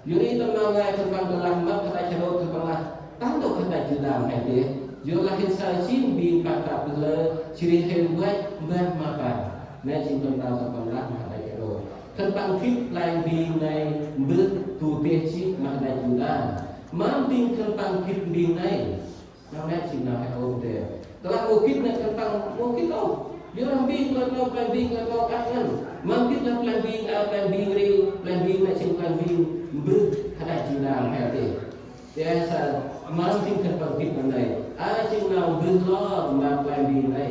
Yor ri tâm nau ngơi khân păng kơt lah mâp hađăch Hêrôt khân păng lah. Ta ntŭk hađăch Yuđa mhe deh. Yor lah hên say jêh mbing păng tă bơh lơ, jêh ri hên văch mbah ma păng. Nê jêng tâm nau khân păng lah ma hađăch Hêrôt. Khân păng gĭt play mbing nây bơh bu deh jêh ma hađăch Yuđa. Ma ntĭnh khân păng gĭt mbing nây. Nau nê jêng nau he ôp dê. Tơlah mâu gĭt nê khân păng mâu gĭt ôh. Yor lah mbing kơt nau, play mbing kơt nau ăt ngăn. Ma gĭt lah play mbing, a, play mbing ri, play mbing nê jêng play mbing bơh hađăch Yuđa mhe deh. Ti he say, ma ntĭnh khân păng gĭt nau nây. A, jêng nau bơh lor ma play mbing nây.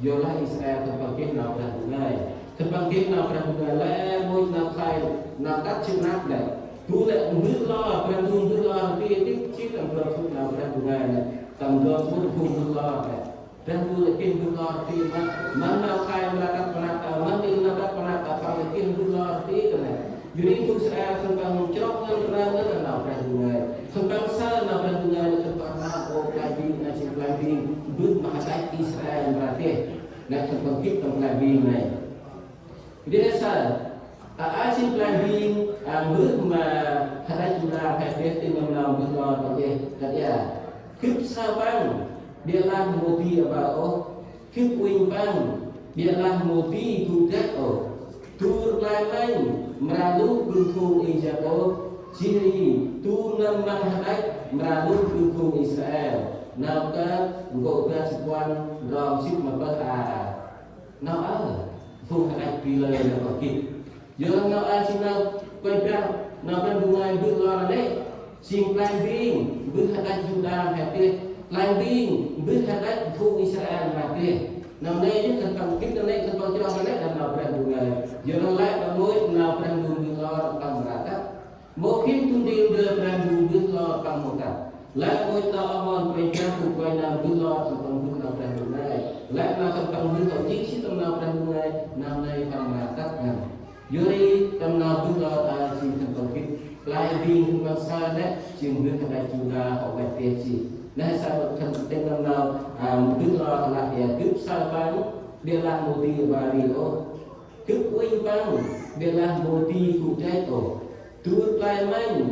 Yor lah Israel khân păng geh nau Brah Ndu ngơi. Khân păng geh nau Brah Ndu ngơi lĕ rngôch nau khlay, nau tât jêng năp lĕ. Bu lĕ mbơh lor, Brah Ndu mbơh lor ti, ti, jêh tâm ndrom samƀŭt nau Brah Ndu ngơi lĕ. Tâm ndrom samƀŭt phung mbơh lor lĕ. Brah Ndu lĕ geh mbơh lor ti ma, ma nau khlay, ma nau tât pa năp, a, ma nau tât pa năp, a, păng lĕ geh mbơh lor ti ta nê. Yor ri phung Israel khân păng chroh ngăn rnơm ngăn nau Brah Ndu ngơi. Khân păng say nau Brah Ndu ngơi nê khân păng nau ôp play mbing, a, jêng play mbing bơh ma hađăch Israel mra deh. Nê khân păng gĭt tâm play mbing nây. Yor ri say, a, a, jêng play mbing, a, bơh ma hađăch Yuđa mhe deh tĭng nơm nau bơh lor păng geh, kơt ia. Gâp say păng, ƀiălah mâu di aƀaơ ôh. Gâp uănh păng, ƀiălah mâu di gŭ dăch ôh. Du rplay mănh mra luh bơh phung Yakôp, jêh ri du mlâm măng hađăch mra luh bơh phung Israel. Nau Kơt nkô̆ bar jât puăn, ndrôm jât ma pơh a. Nau aơ, phung hađăch bri lơ nau aơ gĭt. Yor nau aơ jêng nau Kôranh Brah, nau Brah Ndu ngơi mbơh lor nê. Jêng play mbing bơh hađăch Yuđa mhe deh, play mbing bơh hađăch phung Israel mra deh. Nau nê yơh khân păng gĭt nê, khân păng chroh nê, đah nau Brah Ndu ngơi. Yor nau lĕ nau rngôch nau Brah Ndu mbơh lor păng mra tât. Mâu geh du ntil ndơ Brah Ndu mbơh lor păng mâu tât. Lĕ rngôch nau oh mon Kôranh Brah, phung Kôranh nau mbơh lor khân păng mbơh nau Brah Ndu ngơi. Lĕ nau khân păng mbơh lor jêh jêh tâm nau Brah Ndu ngơi, nau nê păng mra tât ngăn. Yor ri tâm nau bơh lor a jêng khân păng gĭt. Play mbing khân păng say nê, jêng bơh hađăch Yuđa hŏ văch deh jêh. Nê say khân păng tĭng tâm nau, a, bơh lor lah ia gâp say păng, ƀiălah mâu di aƀaơ ri ôh. Gâp uănh păng, ƀiălah mâu di gŭ dăch ôh. Du rplay mănh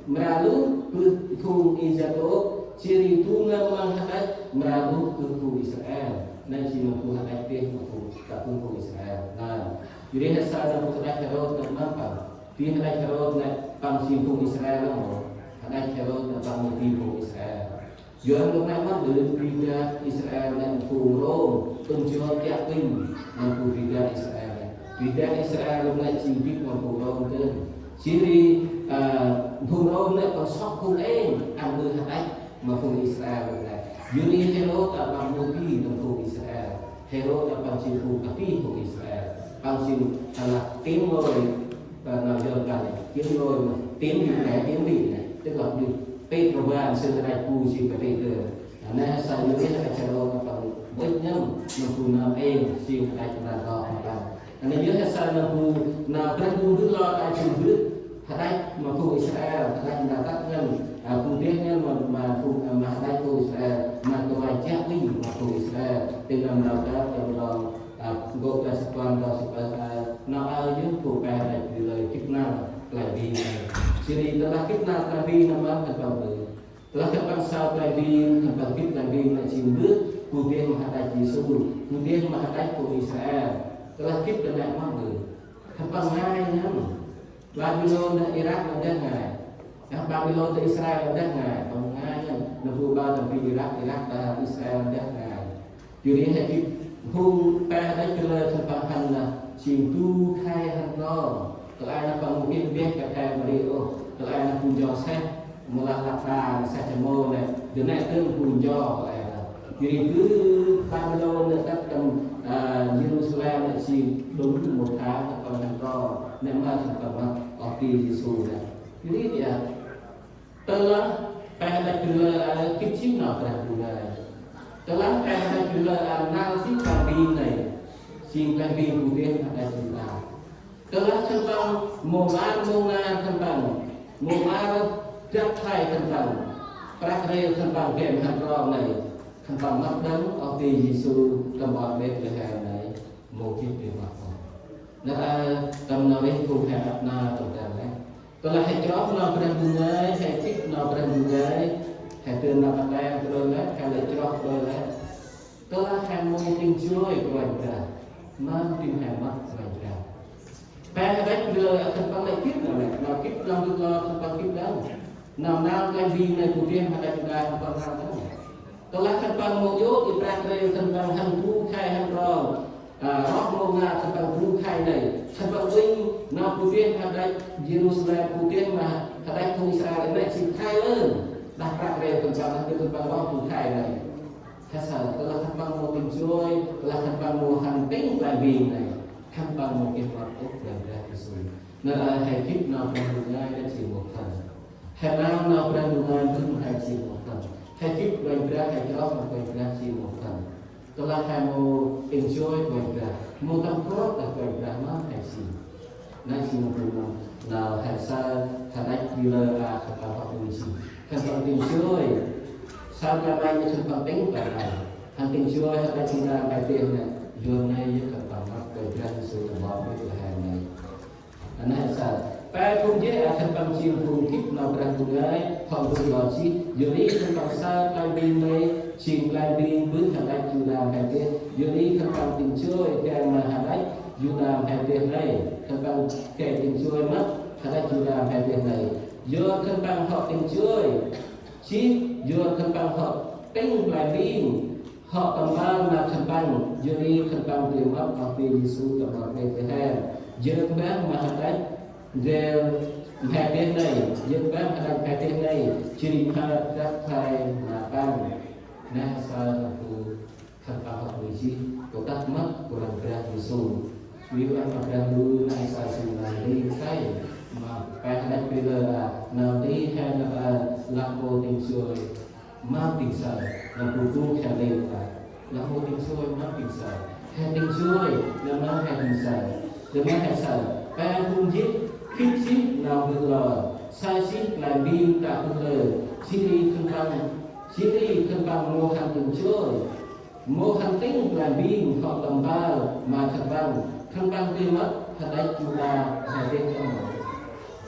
mra luh bơh phung Yakôp, jêh ri du mlâm măng hađăch mra luh bơh phung Israel. Nê jêng nau bu hađăch deh ma phung, ta bơh phung Israel. Nê. Yor ri he say nau bu hađăch Hêrôt nê mâm păng. Di hađăch Hêrôt nê păng jêng phung Israel nê mâu. Hađăch Hêrôt nê păng mâu di phung Israel. Yor nôk nê mâm bơh bri dak Israel nê phung Rôm. Phung Jôp chiă pinh ma phung bri dak Israel. Bri dak Israel lŭng nê jêng bĭt ma phung Rôm dơm. Jêh ri, ơ, phung Rôm nê păng sŏk phung êng ăn ƀư hađăch ma phung Israel lŭng nê. Yor ri Hêrôd ta păng mâu di tâm phung Israel. Hêrôd ta păng jêng phung kơt phung Israel. Păng jêng ta lah tiếng lôi, ơ, nau Yuan păng nê, tiếng lôi ma tiếng vị nê, tiếng vị nê. Tức là đi, Pêtrôs, sư hađăch bu jêng kơt dơm. Nê he saơ yor ri he saơ Hêrôd ta păng mâu ŭch ngăn ma phung nơm êng jêng hađăch ma nau đŏk ma păng. Nê yor he saơ nơm bu nau Brah Ndu mbơh lor ta jêng mbơh hađăch ma phung Israel, hađăch ma tât ngăn, ơ, phung deh ngăn ma, ma phung, ơ, ma hađăch phung Israel, ma kơt chiă pinh ma phung Israel. Tĭng nơm Nau Dak tâm rŏng, ơ, nkô̆ bar jê̆t puăn, bar jê̆t puăn, ơ, nau aơ yơh phung pe hađăch bri lơ gĭt năl play bi nê. Jêh ri tơlah gĭt năl play bi nê mâm khân păng mbơh. Tơlah khân păng saơ play bi, khân păng gĭt play bi nê jêng mbơh bu deh ma hađăch Yêsu, bu deh ma hađăch phung Israel. Tơlah gĭt kơt nê mâm mbơh. Khân păng ngai ngăn. Babilôn dah Irak nê dah ngai. Dah Babilôn dah Israel nê dah ngai. Păng ngai ngăn. Nơm bu ƀă tâm bri Irak, Irak dah Israel nê dah ngai. Yor ri he gĭt phung pe hađăch bri lơ khân păng hăn lah jêng du khay hăn trong. Kăl e nê păng mâu geh mbeh kơt he ma ri ôh. Kăl e nê bu ncho seh, mâu lah lăp ta seh jêh mâu nê. Dơ nê dơm bu ncho kăl e nê. Yor ri gŭ Babilôn nê tât tâm, ơ, Yêrusalem nê jêng đŭng một tháng khân păng hăn trong. Nê ma khân păng mât oh ti Yêsu nê. Yor ri ƀiă. Tơlah pe hađăch bri lơ a gĭt jêng nau Brah Ndu ngơi. Tơlah pe hađăch bri lơ a năl jêng play bi nê, jêng play bi bu deh hađăch bri lơ. Tơlah khân păng mâu mât mâu nar khân păng, mâu mât drăp khlay khân păng, prăk rêl khân păng gay ma hăn trong nê, khân păng mât đŏng oh ti Yêsu tâm ƀon Bêtlêhem nê, mâu geh bri mât ôh. Nê, ơ, tâm nau rêh phung he ăp nau tâm răng nê. Tơlah he chroh nau Brah Ndu ngơi, he gĭt nau Brah Ndu ngơi, he dơn nau kơt nê, kơt nê, he lĕ chroh kơt nê. Tơlah he mâu tĭng joi Kôranh Brah, mâm tĭng he mât Kôranh Brah. Pe hađăch bri lơ khân păng lĕ gĭt nau nê, nau gĭt nau mbơh lor khân păng gĭt đŏng. Nau năl play bi nê bu deh ma hađăch Yuđa khân păng nau đŏng. Tơlah khân păng mâu djôt i prăk rêl khân păng hăn bu khay hăn trong. Ơ, roh mâu nar khân păng bu khay nê. Khân păng uănh nau bu deh ma hađăch Yêrusalem, bu deh ma hađăch phung Israel nê jêng khay lơn. Dah prăk rêl khân păng, dah khân păng roh bu khay nê. He saơ, tơlah khân păng mâu tĭng joi, tơlah khân păng mâu hăn tĭng play bi nê. Khân păng mâu geh mât ôh Kôranh Brah Yêsu. Nê, ơ, he gĭt nau Brah Ndu ngơi nê jêng một phần. He nau nau Brah Ndu ngơi mbơh ma he jêng một phần. He gĭt Kôranh Brah, he chroh ma Kôranh Brah jêng một phần. Tơlah he mâu tĭng joi Kôranh Brah, mâu tâm krôk dah Kôranh Brah mâm he jêng. Nê jêng bu nau, nau he saơ hađăch bri lơ a khân păng hŏ ƀư jêh. Khân păng tĭng joi. Saơ play mănh khân păng tĭng play mănh. Hăn tĭng joi hađăch Yuđa he deh nê. Yor nê yơh khân păng mât Kôranh Brah Yêsu tâm ƀon Bêtlêhem nê. Nê he saơ, pe phung jêh a khân păng jêng phung gĭt nau Brah Ndu ngơi, hŏ mbơh lor jêh, yor ri khân păng saơ play bi nê, jêng play bi mbơh hađăch Yuđa he deh, yor ri khân păng tĭng joi gay ma hađăch Yuđa he deh nê, khân păng gay tĭng joi mât hađăch Yuđa he deh nê, yor khân păng hŏ tĭng joi jêh, yor khân păng hŏ tĭng play bi, hŏ tâm ƀon ma khân păng, yor ri khân păng dơi mât oh ti Yêsu tâm ƀon Bêtlêhem. Jêng mbah ma hađăch ndrel mhe deh nê, jêng mbah ma hađăch mhe deh nê, jêh ri mhe drăp khlay ma păng. Nê he saơ nơm bu khân păng hŏ ƀư jêh, kŏ tât mât Kôranh Brah Yêsu. Yor ri ma Brah Ndu nê he saơ jêng nau nti khlay ma pe hađăch bri lơ a, nau nti he nơm a lah mâu tĭng joi. Mâm tĭng saơ, nơm bu bu khe leo ta. Lah mâu tĭng joi, mâm tĭng saơ. He tĭng joi, nơm mâm he tĭng saơ. Nơm mâm he saơ, pe phung jêh, gĭt jêh nau mbơh lor. Saơ jêh play bi ta bơh lơ. Jêh ri khân păng, jêh ri khân păng mâu hăn tĭng joi. Mâu hăn tĭng play bi hŏ tâm ƀon ma khân păng. Khân păng dơi mât hađăch Yuđa he deh tâm ƀon.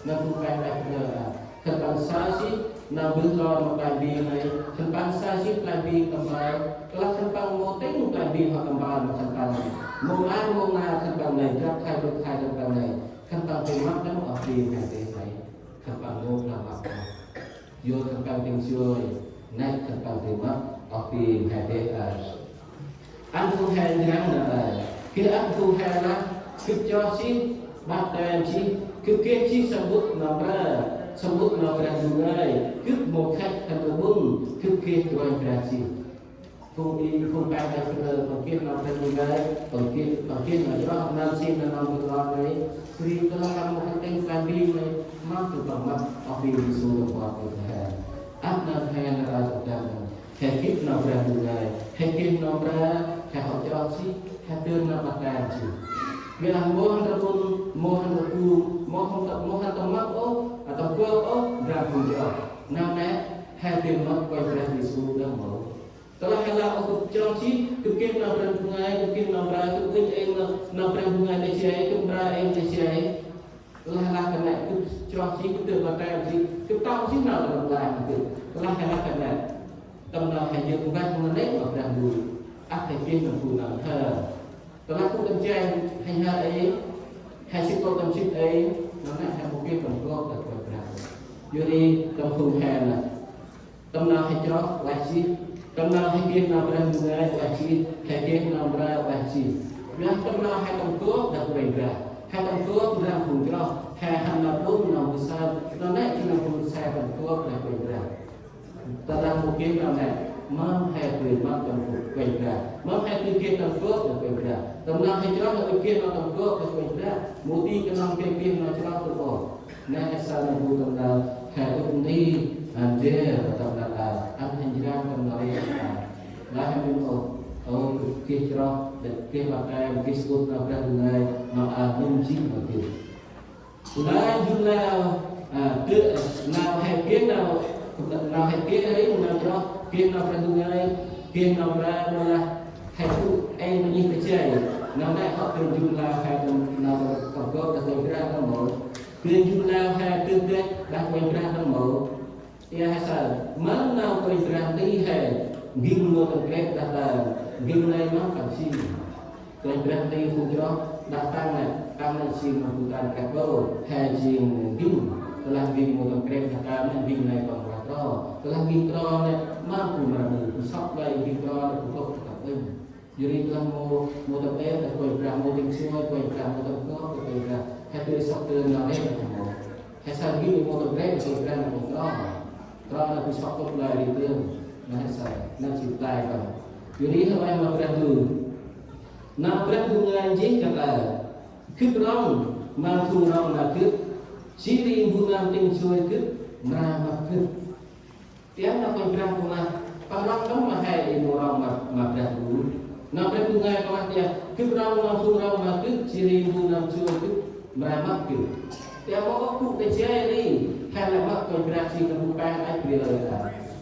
Nơm bu pe hađăch bri lơ a. Khân păng saơ jêh nau mbơh lor ma play bi nê, khân păng saơ jêh play bi tâm ƀon, tơlah khân păng mâu tĭng play bi hŏ tâm ƀon ma khân păng nê, mâu nar mâu nar khân păng nê, drăp khlay drăp khlay khân păng nê, khân păng dơi mât đŏng oh ti mhe deh nê, khân păng mâu lah mât đŏng. Yor khân păng tĭng joi, nê khân păng dơi mât oh ti mhe deh a. Ăn phung he njrăng nau aơ. Geh ăn phung he lah, gâp chroh jêh, ƀaptem jêh, gâp geh jêh samƀŭt Nau Mprơ, samƀŭt Nau Brah Ndu Ngơi, gâp mâu khăch hăn rƀŭng, gâp geh Kôranh Brah jêh. Phung i, phung păng dah kơ păng geh Nau Brah Ndu Ngơi, păng geh, păng geh nau chroh, nau si nau nau mƀŭt lon ngơi, bri tơlah păng mâu khăch tĭng păng bri ngơi, mâm gâp păng mâp, oh bri Yêsu tâm pơk gâp he. Ăp nau he nau aơ tâm dăng. He geh Nau Brah Ndu Ngơi, he geh Nau Mprơ, he hŏ chroh jêh, he dơn nau ƀaptem jêh. Ƀiălah mâu hăn rƀŭng, mâu hăn rƀŭng, mâu hăn tâm, mâu hăn tâm mâp ôh, a tâm gơp ôh, ndrăng phung chroh. Nau nê, he dơn mâp Kôranh Brah Yêsu đŏng mâu. Tơlah he lah ôh gâp chroh jêh, gâp geh Nau Brah Ndu Ngơi, gâp geh Nau Mprơ, gâp uănh êng Nau, Nau Brah Ndu Ngơi ta jay, gâp mprơ êng ta jay. Tơlah lah kơt nê, gâp chroh jêh, gâp dơn ƀaptem jêh, gâp tât jêh nau tâm rlăng gâp. Tơlah he lah kơt nê, tâm nau he yơk mbah mâu nê ma Brah Ndu, ăt he geh nau bu nau he. Tơlah gâp tâm jay, he he êng, he sĭt kŏ tâm sĭt êng, nau nê he mâu geh tâm gơp dah Kôranh Brah. Yor ri tâm phung he nê. Tâm nau he chroh ueh jêh, tâm nau he geh Nau Brah Ndu Ngơi ueh jêh, he geh Nau Mprơ ueh jêh. Ƀiălah tâm nau he tâm gơp dah Kôranh Brah, he tâm gơp ndrăng phung chroh, he hăn nau ƀŭng nau mbơh sơm, nau nê jêng nau phung he tâm gơp dah Kôranh Brah. Tơdah mâu geh nau nê, mâm he dơn mâp tâm Kôranh Brah, mâm he dơn geh tâm gơp dah Kôranh Brah. Tâm nau he chroh he ŭch geh nau tâm gơp dah Kôranh Brah, mâu di knŏng geh, geh nau chroh tơl ôh. Nê he saơ nơh bu tâm nau he ŭch nti, ăn jêr tâm nau aơ, ăn he njrăng tâm nau rêh aơ. Lah he mĭn ôh, ơ, geh chroh, geh ƀaptem, geh samƀŭt Nau Brah Ndu Ngơi, nau aơ mĭn jêng nau geh. Lah njŭn nau, a, geh, nau he geh nau, nau he geh ri, nau chroh, geh Nau Brah Ndu Ngơi, geh Nau Mprơ, nau lah he gŭ êng ma nhih ta jay. Nau nê hŏ dơn njŭn nau he tâm, nau tâm gơp dah Kôranh Brah đŏng mâu. Dơn njŭn nau he dơn deh dah Kôranh Brah đŏng mâu. Ƀiălah he saơ, mâm nau Kôranh Brah nti he, n'ging mâu tâm krêp dah ta, n'ging nây mâm păng jêng. Kôranh Brah nti phung chroh, dah tăng nê, tăng nê jêng nau bu tâm krêp ôh, he jêng n'ging. Tơlah n'ging mâu tâm krêp dah ta nê, n'ging nây păng mra kro. Tơlah n'ging kro nê, mâm bu mra mư, bu sŏk lơi n'ging kro nê, bu gâp tâm ƀơ̆ng. Yor ri tơlah mâu, mâu tâm êp dah Kôranh Brah, mâu tĭng suê Kôranh Brah, mâu tâm gơp dah Kôranh Brah, he dơi sŏk dơn nau rêh dah mâu. He saơ n'ging mâu tâm krêp dah Kôranh Brah nê, mâu kro. Kro nê bu sŏk gâp lơi ri dơn, nê he saơ, nê jêng tay păng. Yor ri he ueh ma Brah Ndu. Nau Brah Ndu Ngơi jêh kơt aơ. Gâp rŏng ma phung rŏng ma gâp, jêh ri mbu nơm tĭng suê gâp, mra mâp gâp. Tian nau Kôranh Brah păng lah, păng rŏng đŏng ma he, ê mâu rŏng ma, ma Brah Ndu. Nau Brah Ndu Ngơi păng lah tian, gâp rŏng ma phung rŏng ma gâp, jêh ri mbu nơm suê gâp, mra mâp gâp. Tian mâu ôh gŭ ta jay ri, he lah mâp Kôranh Brah jêng nơh bu păng ăt bri lơi ta.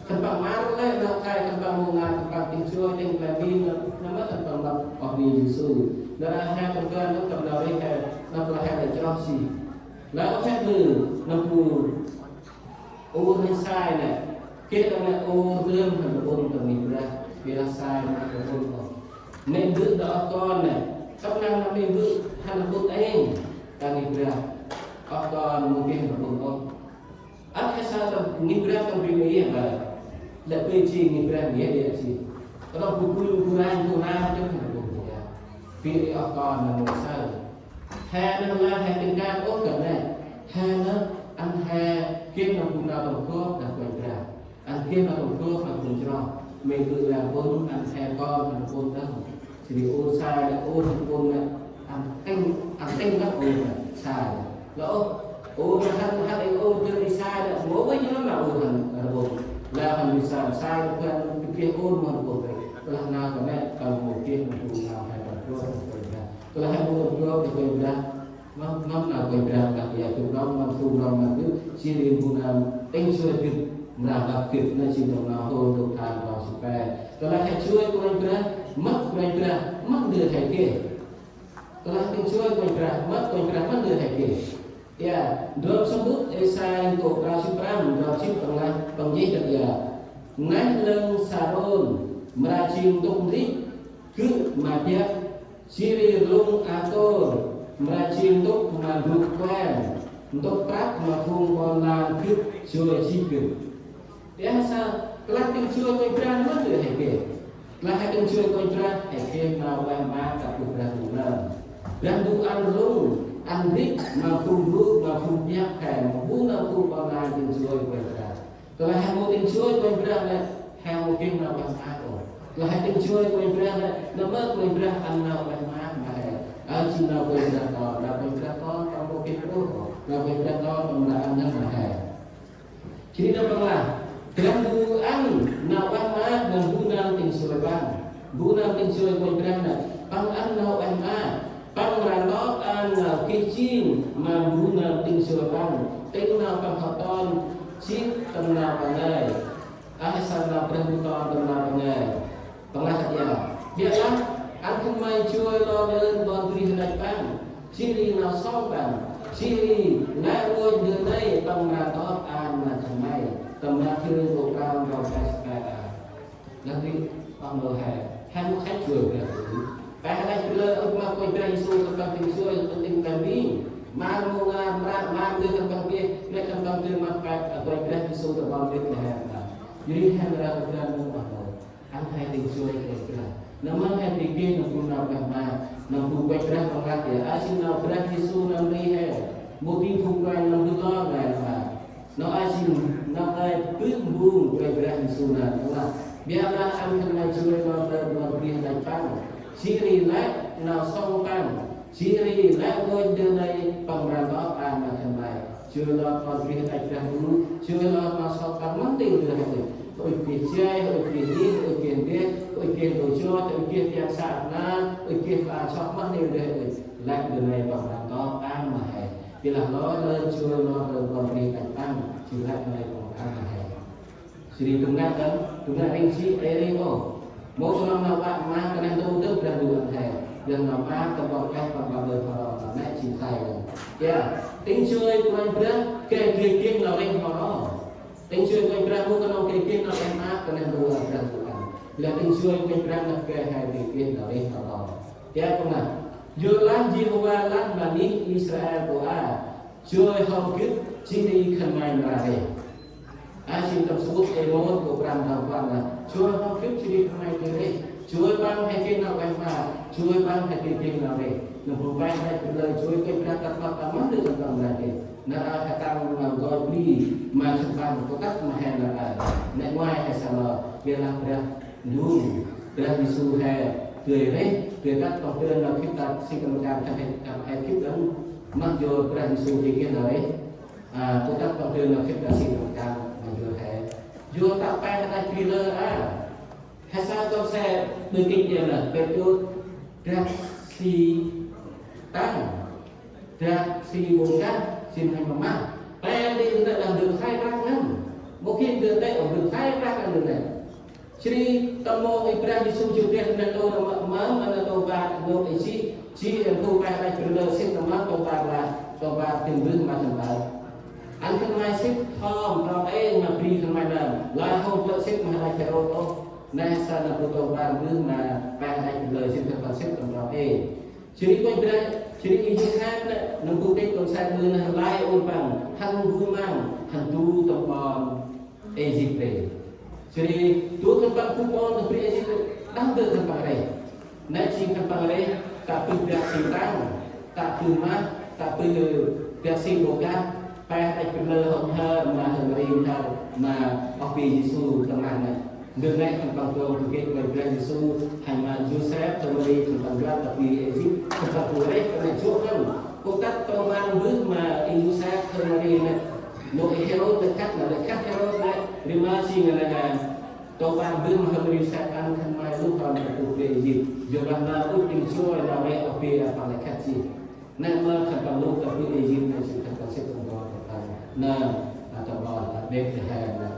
Khân păng mra lĕ nau khay, khân păng mâu ngai, khân păng tĭng suê, tĭng play pin, nơh, nơh mât khân păng mâp, oh bri Yêsu. Nơh he tâm ban, nơh tâm nau ri he, nơh păng lah he lah chroh jêh. Lah ôh he mơ, nơh bu Ur nê sai nê, geh đŏng nê ur dơm hăn rƀŭng tâm ngih Brah, ƀiălah sai mâu hăn rƀŭng ôh. Mê̆ mbơ̆ đah oh kon nê, tăp năng nê mê̆ mbơ̆ hăn rƀŭng êng, ta ngih Brah, oh kon mâu geh rƀŭng ôh. Ăt he saơ tâm ngih Brah tâm bri mâu yơh ƀă, lĕ bri jêng ngih Brah mâu yơh đê̆ jêng. Knŏng bu bui bu ranh bu ranh jêh hăn rƀŭng ôh. Bri oh kon nê mâu saơ. He nơh lah he tĭng kan ôh kơt nê. He nơh ăn he geh nau bu nau tâm gơp dah Kôranh Brah. Ăn geh nau tâm gơp dah phung chroh. Mê̆ mbơ̆ lah rƀŭng ăn he kon hăn rƀŭng đŏng. Jêh ri ur sai nê, ur hăn rƀŭng nê. Ăn tĭng, ăn tĭng nê ur nê sai nê. Lah ôh, ur hăn, hăn êng ur dơm ri sai nê. Mâu vay jêh nê ur hăn rƀŭng. Lah hăn ri sai, sai nê, hăn geh ur mâu hăn rƀŭng nê. Lah nau kơt nê, kơt mâu geh nau bu nau he tâm gơp dah Kôranh Brah. Tơlah he mâu tâm gơp dah Kôranh Brah, mâm, mâm nau Kôranh Brah, nau ƀiă gâp rŏng, mâm phung rŏng ma gâp, jêh ri mbu nơm tĭng suê gâp, mra mâp gâp, nê jêng tâm nau Rôm dôk than rŏng sĭ pe. Tơlah he suê Kôranh Brah, mâp Kôranh Brah, mâm ndơ he geh. Tơlah tĭng suê Kôranh Brah, mâp Kôranh Brah, mâm ndơ he geh. Ơ, ndrŏm samƀŭt Êsai nkô̆ prao jê̆t prăm, ndrŏm jê̆t păng lah, păng jêh kơt aơ. Neh lâng Sarôn, mra jêng ntŭk ndrêh, gơ̆ ma biăp, jêh ri rlung Akôr, mra jêng ntŭk ma ndrôk kueng, ntŭk prăp ma phung ƀon lan gâp, suê jêh gâp. Ƀiălah saơ, tơlah tĭng suê Kôranh Brah mâm ndơ he geh. Lah he tĭng joi Kôranh Brah, he geh nau ueh maak ta bơh Brah Ndu nơm. Brah Ndu ăn rŭng, ăn rêh ma phung gŭ, ma phung biăp he, ma bu nơm phung ƀon lan tĭng joi Kôranh Brah. Tơlah he mâu tĭng joi Kôranh Brah lĕ, he mâu geh nau ueh maak ôh. Tơlah he tĭng joi Kôranh Brah lĕ, nơm mơ Kôranh Brah ăn nau ueh maak ma he. Aơ jêng nau Kôranh Brah ton, nau Kôranh Brah ton, ton mâu geh ôh, nau Kôranh Brah ton, ton mra ăn ngăn ma he. Jêh ri nơm păng lah, Brah Ndu ăn nau ueh maak ma bu nơm tĭng joi păng. Bu nơm tĭng joi Kôranh Brah nơm, păng ăn nau ueh maak. Păng mra ntop ăn nau geh jêng ma bu nơm tĭng joi păng. Tĭng nau păng hŏ ton, jêh tâm nau păng ngơi. Aơ he saơ nau Brah Ndu ton tâm nau păng ngơi. Păng lah kơt aơ: Biălah ăn khân may joi lor lơn ƀon bri hđăch păng, jêh ri nau sŏng păng, jêh ri lĕ rngôch ndơ nây păng mra ntop ăn ma khân may. Tâm Mathiơ nkô̆ prao trong pe sĭt pe a. Lah ri păng lơ he, he mâu khet joi Brah Ndu. Pe hđăch lơ ŭch ma Kôranh Brah Yêsu khân păng tĭng joi, khân păng tĭng kơt ƀing. Ma mâu ngar mra, ma ndơ khân păng geh, lĕ khân păng dơi ma pe, Kôranh Brah Yêsu ta ƀon Betlehem ta. Jêh ri he mra Brah Ndu păng lơ. Ăn he tĭng joi Kôranh Brah. Nơm mơ he tĭng geh nơm bu nau ueh maak, nơm bu Kôranh Brah păng lah ya, aơ jêng nau Brah Yêsu nơm ri he. Mâu di phung kôranh nơm bu lor ngai ma. Nau aơ jêng nau kơi bơh mbung Kôranh Brah Yêsu nơm păng lah: Biălah ăn khân may joi lor lơn ƀon bri hđăch păng, jêh ri lĕ nau sŏng păng, jêh ri lĕ rngôch ndơ nây păng mra ntop ăn ma khân may. Joi lor ƀon bri hđăch Brah Ndu, joi lor nau sŏng păng măng tĭng ndơ he ŭch. Ŭch geh jay, ŭch geh rêh, ŭch geh ndeh, ŭch geh ndô jot, ŭch geh piăng sa nar, ŭch geh kla sŏk măng tĭng ndơ he ŭch. Lĕ ndơ nây păng mra ntop ăn ma he. Tơlah lor lơn joi lor lơn ƀon bri hđăch păng, jêh lĕ ndơ nây păng ăn ma he. Jêh ri tâm năk dơm, tâm năk rêh jêh, ê rêh ôh. Mâu knŏng nau ueh maak ta neh ntu dơm Brah Ndu ăn he. Yơn nau maak tâm ƀon ueh păng ƀaƀơ hŏ ro, nau nĕ jêng khlay ngăn. Ya, tĭng joi Kôranh Brah, geh geh geh nau rêh hŏ ro. Tĭng joi Kôranh Brah mâu knŏng geh geh nau rêh maak ta neh ntu Brah Ndu ăn. Lah tĭng joi Kôranh Brah nơh geh he geh geh nau rêh hŏ ro. Ya, păng lah: Yorlah Yêhôva lah ma neh Israel kô̆ a: Joi hŏm gĭt jêh ri khân may mra rêh. Aơ jêng tâm samƀŭt Êmôs nkô̆ prăm trong puăn lah: Joi hŏm gĭt jêh ri khân may dơi rêh. Joi păng he geh nau ueh maak, joi păng he geh geh nau rêh. Nơm bu pe hđăch lơ joi Kôranh Brah tât păp ta măng ndơ khân păng mra geh. Nar aơ he tăng nau gơnh bri ma khân păng kŏ tât ma he nar aơ. Nĕ ngoai he saơ lor, biălah Brah Ndu, Brah Yêsu he dơi rêh, dơi tât păng dơn nau khĭt ta si tâm rkăng khân he tâm he khĭt đŏng. Mă yor Brah Yêsu geh geh nau rêh. A, kŏ tât păng dơn nau khĭt ta si tâm rkăng ma yor he. Yor ta pe hđăch bri lơ a. He saơ kơt se ƀư kĭt ya nơh, pe tŭt, dak si tăng, dak si ƀông kah, jêng hăn ma mah. Pe ndơ nơh đah ndơ khlay prăk ngăn. Mâu geh ndơ tê, ơ, ndơ khlay prăk ngăn ndơ nê. Jêh ri tâm mông i Brah Yêsu jŭr deh nê tô nê mơm, nê tô bar nôk Êsip, jêh ri ăn phung pe hđăch bri lơ sĭt nê mơm tô bar lah, tô bar tĭng bơh ma khân păng. Ăn khân may sĭt hŏm trong êng ma bri khân may nơm, lah hŏm plơ̆ sĭt ma hđăch Hêrôt ôh. Nê saơ nê bu tô bar bơh ma pe hđăch bri lơ sĭt khân păng sĭt tâm trong êng. Jêh ri Kôranh Brah, jêh ri i Yôsep nê, nơm bu têch kon se ƀư nê lay ur păng, hăn bu măng, hăn du tâm ƀon Êsip rêh. Jêh ri du khân păng bu ƀon tâm bri Êsip rêh, đah ndơ khân păng rêh. Nê jêng khân păng rêh, ta bơh dak si tăng, ta bơh mah, ta bơh dak si ƀông kah, pe hđăch bri lơ hŏm nhhơr, ma H'Mari nhhơr, ma oh bri Yêsu tâm măng nê. Ndơ nê khân păng dŏng du gĭt Kôranh Brah Yêsu, hăn ma Yôsep, H'Mari khân păng juăt ta bri Êsip, khân păng bu rêh, ta nê jŏ ngăn. Kŏ tât tô bar bơh ma i Yôsep, H'Mari nê. Nôk i Hêrôt lĕ khât nê, lĕ khât Hêrôt nê, ri ma si ngăn nê. Tô bar bơh ma H'Mari Yôsep ăn khân may luh ron ta bri Êsip. Yor lah nê ŭch tĭng joi nau rêh oh bri a păng lĕ khât si. Nê mơ khân păng luh ta bri Êsip nê jêng khân păng sĭt tâm ƀon khân păng. Nê, a, tâm ƀon, a, Betlehem nê.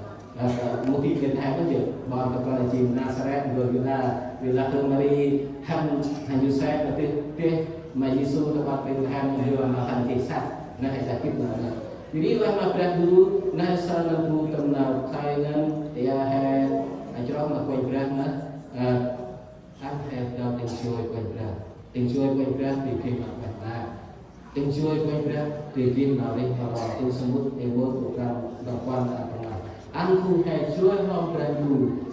A, ta mâu di Betlehem ôh jêh, ƀon khân păng jêng Nasaret, ƀon Yuđa, ƀiălah H'Mari, hăn, hăn Yôsep, a, tih, tih, ma Yêsu ta ƀon Betlehem, yor ma hăn tih săk. Nê, he sa gĭt nê, nê. Jêh ri lah ma Brah Ndu, nê saơ nê bu tâm nau khlay ngăn, ya he, a, chroh ma Kôranh Brah nê, a, ăn he nau tĭng joi Kôranh Brah. Tĭng joi Kôranh Brah dơi geh nau ueh maak. Tĭng joi Kôranh Brah dơi geh nau rêh hŏ ro. Tâm samƀŭt Êmôs nkô̆ prăm trong puăn ăn păng lah: Ăn phung he joi hŏm Brah Ndu,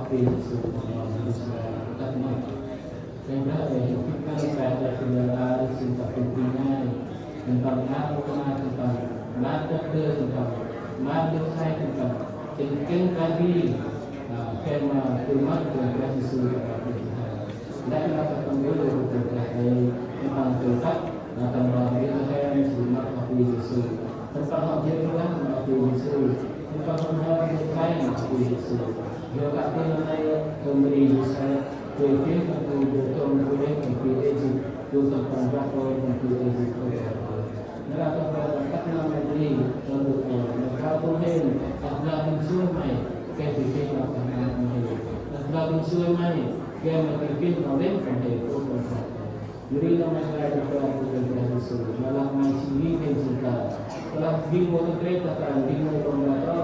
hŏ bri Yêsu tâm ban Israel tât nây. Kơnh Brah Yêsu khĭt kơnh pe ta khĭt lơ a, Yêsu ta khĭt bri ngai. Khân păng a mô kna, khân păng ma tât tơ, khân păng ma tât sai, khân păng kênh kênh ta bri. Kênh ma tât ma kênh Brah Yêsu ta bri. Lĕ ma ta tâm bri lơ kênh Brah Yêsu, khân păng tât tât, tâm ban bri ta he, Yêsu ma ta bri Yêsu. Khân păng hŏ bri ta ma bri Yêsu. Khân păng hŏ bri ta ma bri Yêsu. Yêsu ta bri ngai, tâm bri Yêsu. Tui geh nơm bu dơi tông bu dơi nơm bu Êjip, bu tâm păng rah roi nơm bu Êjip ơ rah roi. Nar aơ tâm păng rah tât nơm nơm bu Êjip, tâm bu ơ, nơm rah tông hên, ăt lah tông suy may, geh tui geh nơm păng nơm hên. Ăt lah tông suy may, geh ma tui geh nơm lĕ păng hên, ơ păng rah. Yor ri nơm may rah tât nơm bu Êjip, rah tông suy, ma lah may jêng hên jêng ta. Lah jêng mâu tât rêh ta, jêng mâu tât rêh ta,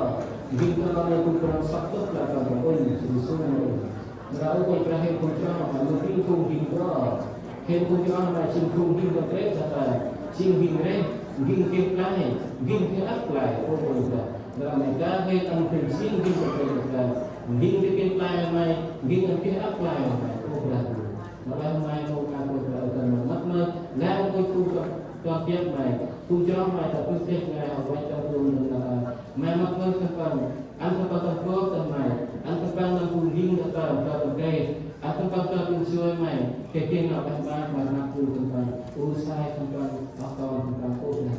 jêng ta nơm bu păng săk tât lah tâm bu ŭnh, jêng suy may ŭnh. Nar aơ ơ Kôranh Brah hên phung chroh ma, ma jêng phung jêng chroh. Hên phung chroh ma jêng phung jêng ta trêk ta ta. Jêng jêng rêh, jêng geh play, jêng geh ăp play, ơ Kôranh Brah. Nar aơ ma ka hên ăn phung jêng jêng ta trêk ta ta. Jêng geh play ma, jêng ăn geh ăp play ma, ơ Brah. Nar aơ ma mâu ka Kôranh Brah ơ ta ma mât ma. Lah ơ Kôranh phung chroh, chroh biăp ma. Phung chroh ma ta bơh trêk ngai hŏ văch ta phung nơm nar aơ. Ma mât ma khân păng. Ăn khân păng tâm bok tâm may, ăn khân păng nơm bu jêng ta tâm, ta tâm geh, ăn khân păng ta tâm suy may, geh geh nau bơh ma, ma năp bu khân păng, u sai khân păng, ăp ton khân păng, u sai.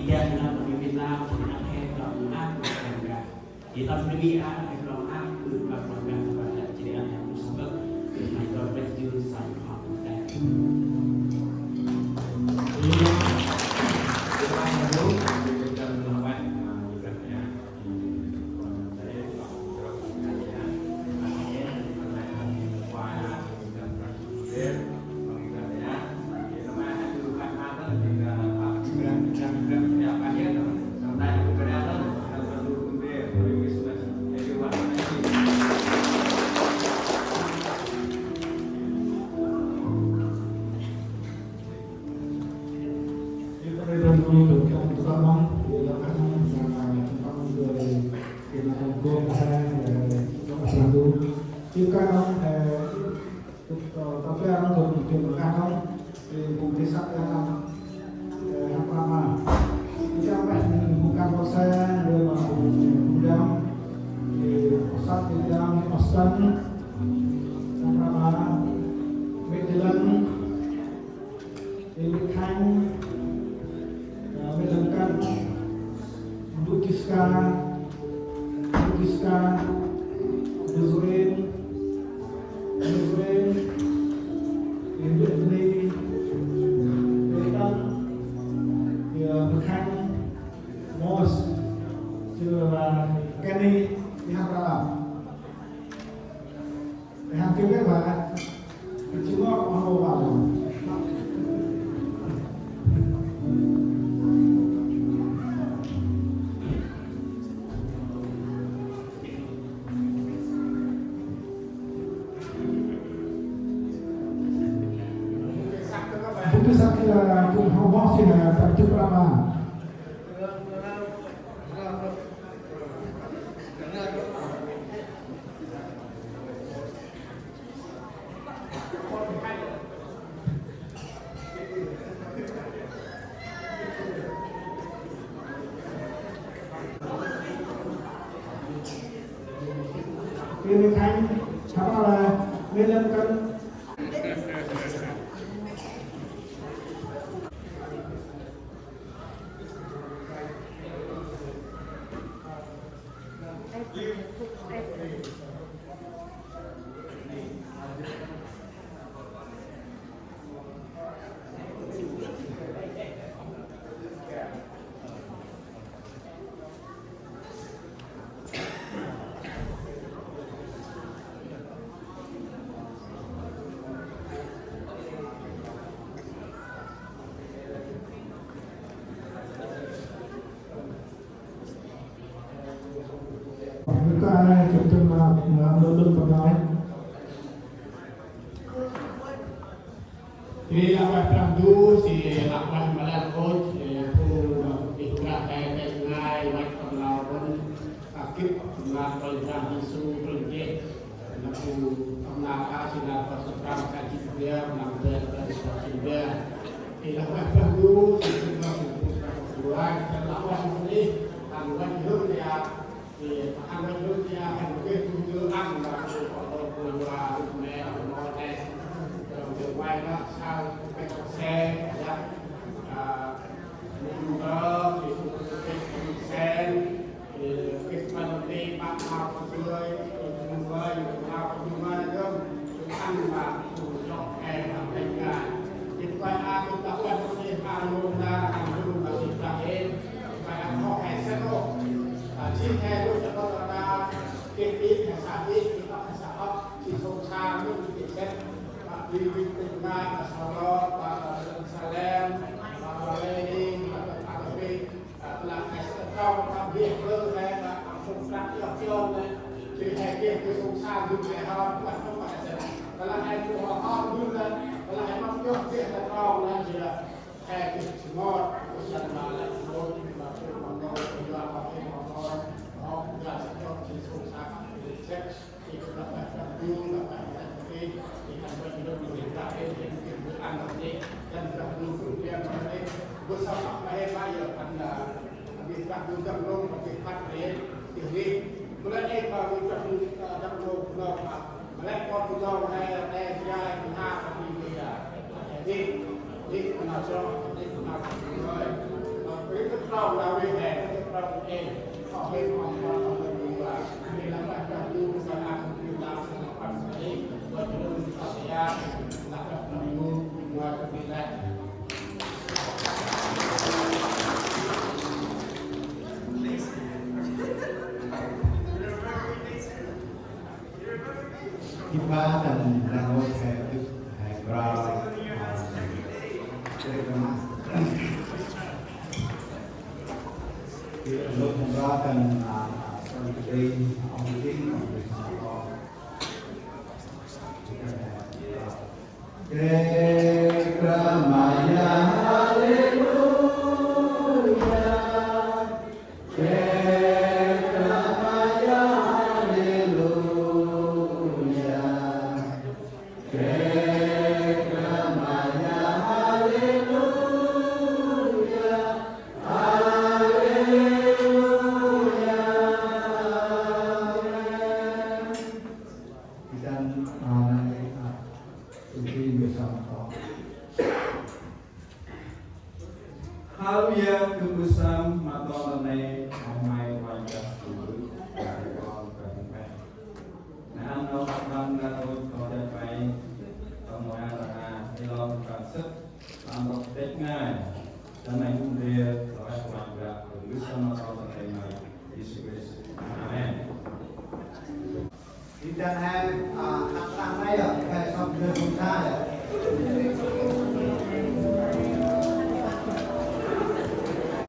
Việt Nam, Việt Nam thì ăn hẹn trong áp lực căng thẳng. Thì tâm lý áp lực trong áp lực và còn căng thẳng là chỉ ăn hẹn trong sân bay. Thì may God bless you, some of that. Ơ, ta pia rŏng gâp ntŭk kan rŏng, ơ, bung ti săk kan rŏng, ơ, hăp rama. Ti săk peh bung kan rŏng se, ơ, ma bung, bung dam, ơ, săk ti dam, Austin, hăp rama, Mê Ti Lân, ơ, Mê Khanh, ơ, Mê Lân Kăn, Butiska, Butiska, Buzuen, Buzuen, ơ, Britney, Britton, ơ, Mê Khanh, Mos, ơ, Kenny, ơ, hăp rama. Ơ, hăp kơ bê ba. Ơ, bung ti săk, ơ, bung hŏ mos si, ơ, tâm chŭp rama. Mê Khanh, hăp rama, Mê Lân Kăn. Bơh kơi, chụp chân mà, mà lưng lưng bơh kơi. Thì lăp ueh Brah Ndu, si lăp ueh ma lĕ rngôch, si phung, ơ, ih Brah he, he ngai, văch tâm nau bơ̆n, kah gĭt tâm nau Kôranh Brah Yêsu, Kôranh Brah. Nâm bu tâm nau ta si nau Kôranh Brah, kah gĭt bia, nâm bia, kah gĭt bia. Thì lăp ueh Brah Ndu, si phung, ơ, phung, phung, phung, lăp ueh ma ih, ăn văch hơm ya. Thì ăn bánh nước nha, ăn một cái chung cư ăn và ăn một con tôm của nhà, mẹ ăn một cái. Trong trường quay đó, sao cái xe, dạ. À, mình đó, thì cũng cái xe, thì cái phần đi bạn nào cũng người, cũng người, cũng nào cũng người, cũng ăn mà cũng dọn hè mà thành ngày. Thì quay ăn, chúng ta quay một cái hàng hôm nay, hàng hôm mà chúng ta đến. Bai ăn hŏ he sĕt ôh. Ơ, jêh he rôh ta ƀon ta, geh ih, he sa ih, geh ŏk, he sa ŏk, jêh sông sa, geh ih sĕt. Ơ, bi bi tĭng ngai, ơ, Salôt, ơ, Salem, ơ, Lêni, ơ, ơ, bi, ơ, tơlah he sĕt trong, ơ, geh ƀư he, ơ, ơ, phung prăk yơh jong nê. Jêh he geh ƀư sông sa, geh he hŏ, ƀư he sĕt. Tơlah he ƀư hŏ, ƀư nê, tơlah he mâp yơh geh he trong nê, jêh he geh sơngot, Di ba tâm răng ôp he ŭch he brao. Di ŭch he brao tâm, a, tâm ri, ong ri, ong ri. Kek Brah Maya, haleluya. Kek Brah Maya, haleluya. Kek Brah Maya, haleluya. Haleluya. Amen. Kita, a, nâng đêk, a, ŭch ri mbơh sơm to. Haleluya, gâp mbơh sơm ma ton ta nây, ma May Kôranh Brah, gâp mbơh sơm ma ton ta nây. Nau ăn nau tâm ban nau ŭch kon jăp May, tâm May ăn ta nây, ê lor tâm ban sât, tâm ban têk ngai, ta nây gŭ ndrel, lor Kôranh Brah, gâp mbơh sơm ma ton ta nây, May Yêsu Krist. Amen. Di dăn he, a, hăt tang nây a, he sŏk ndơ sŏk sa a.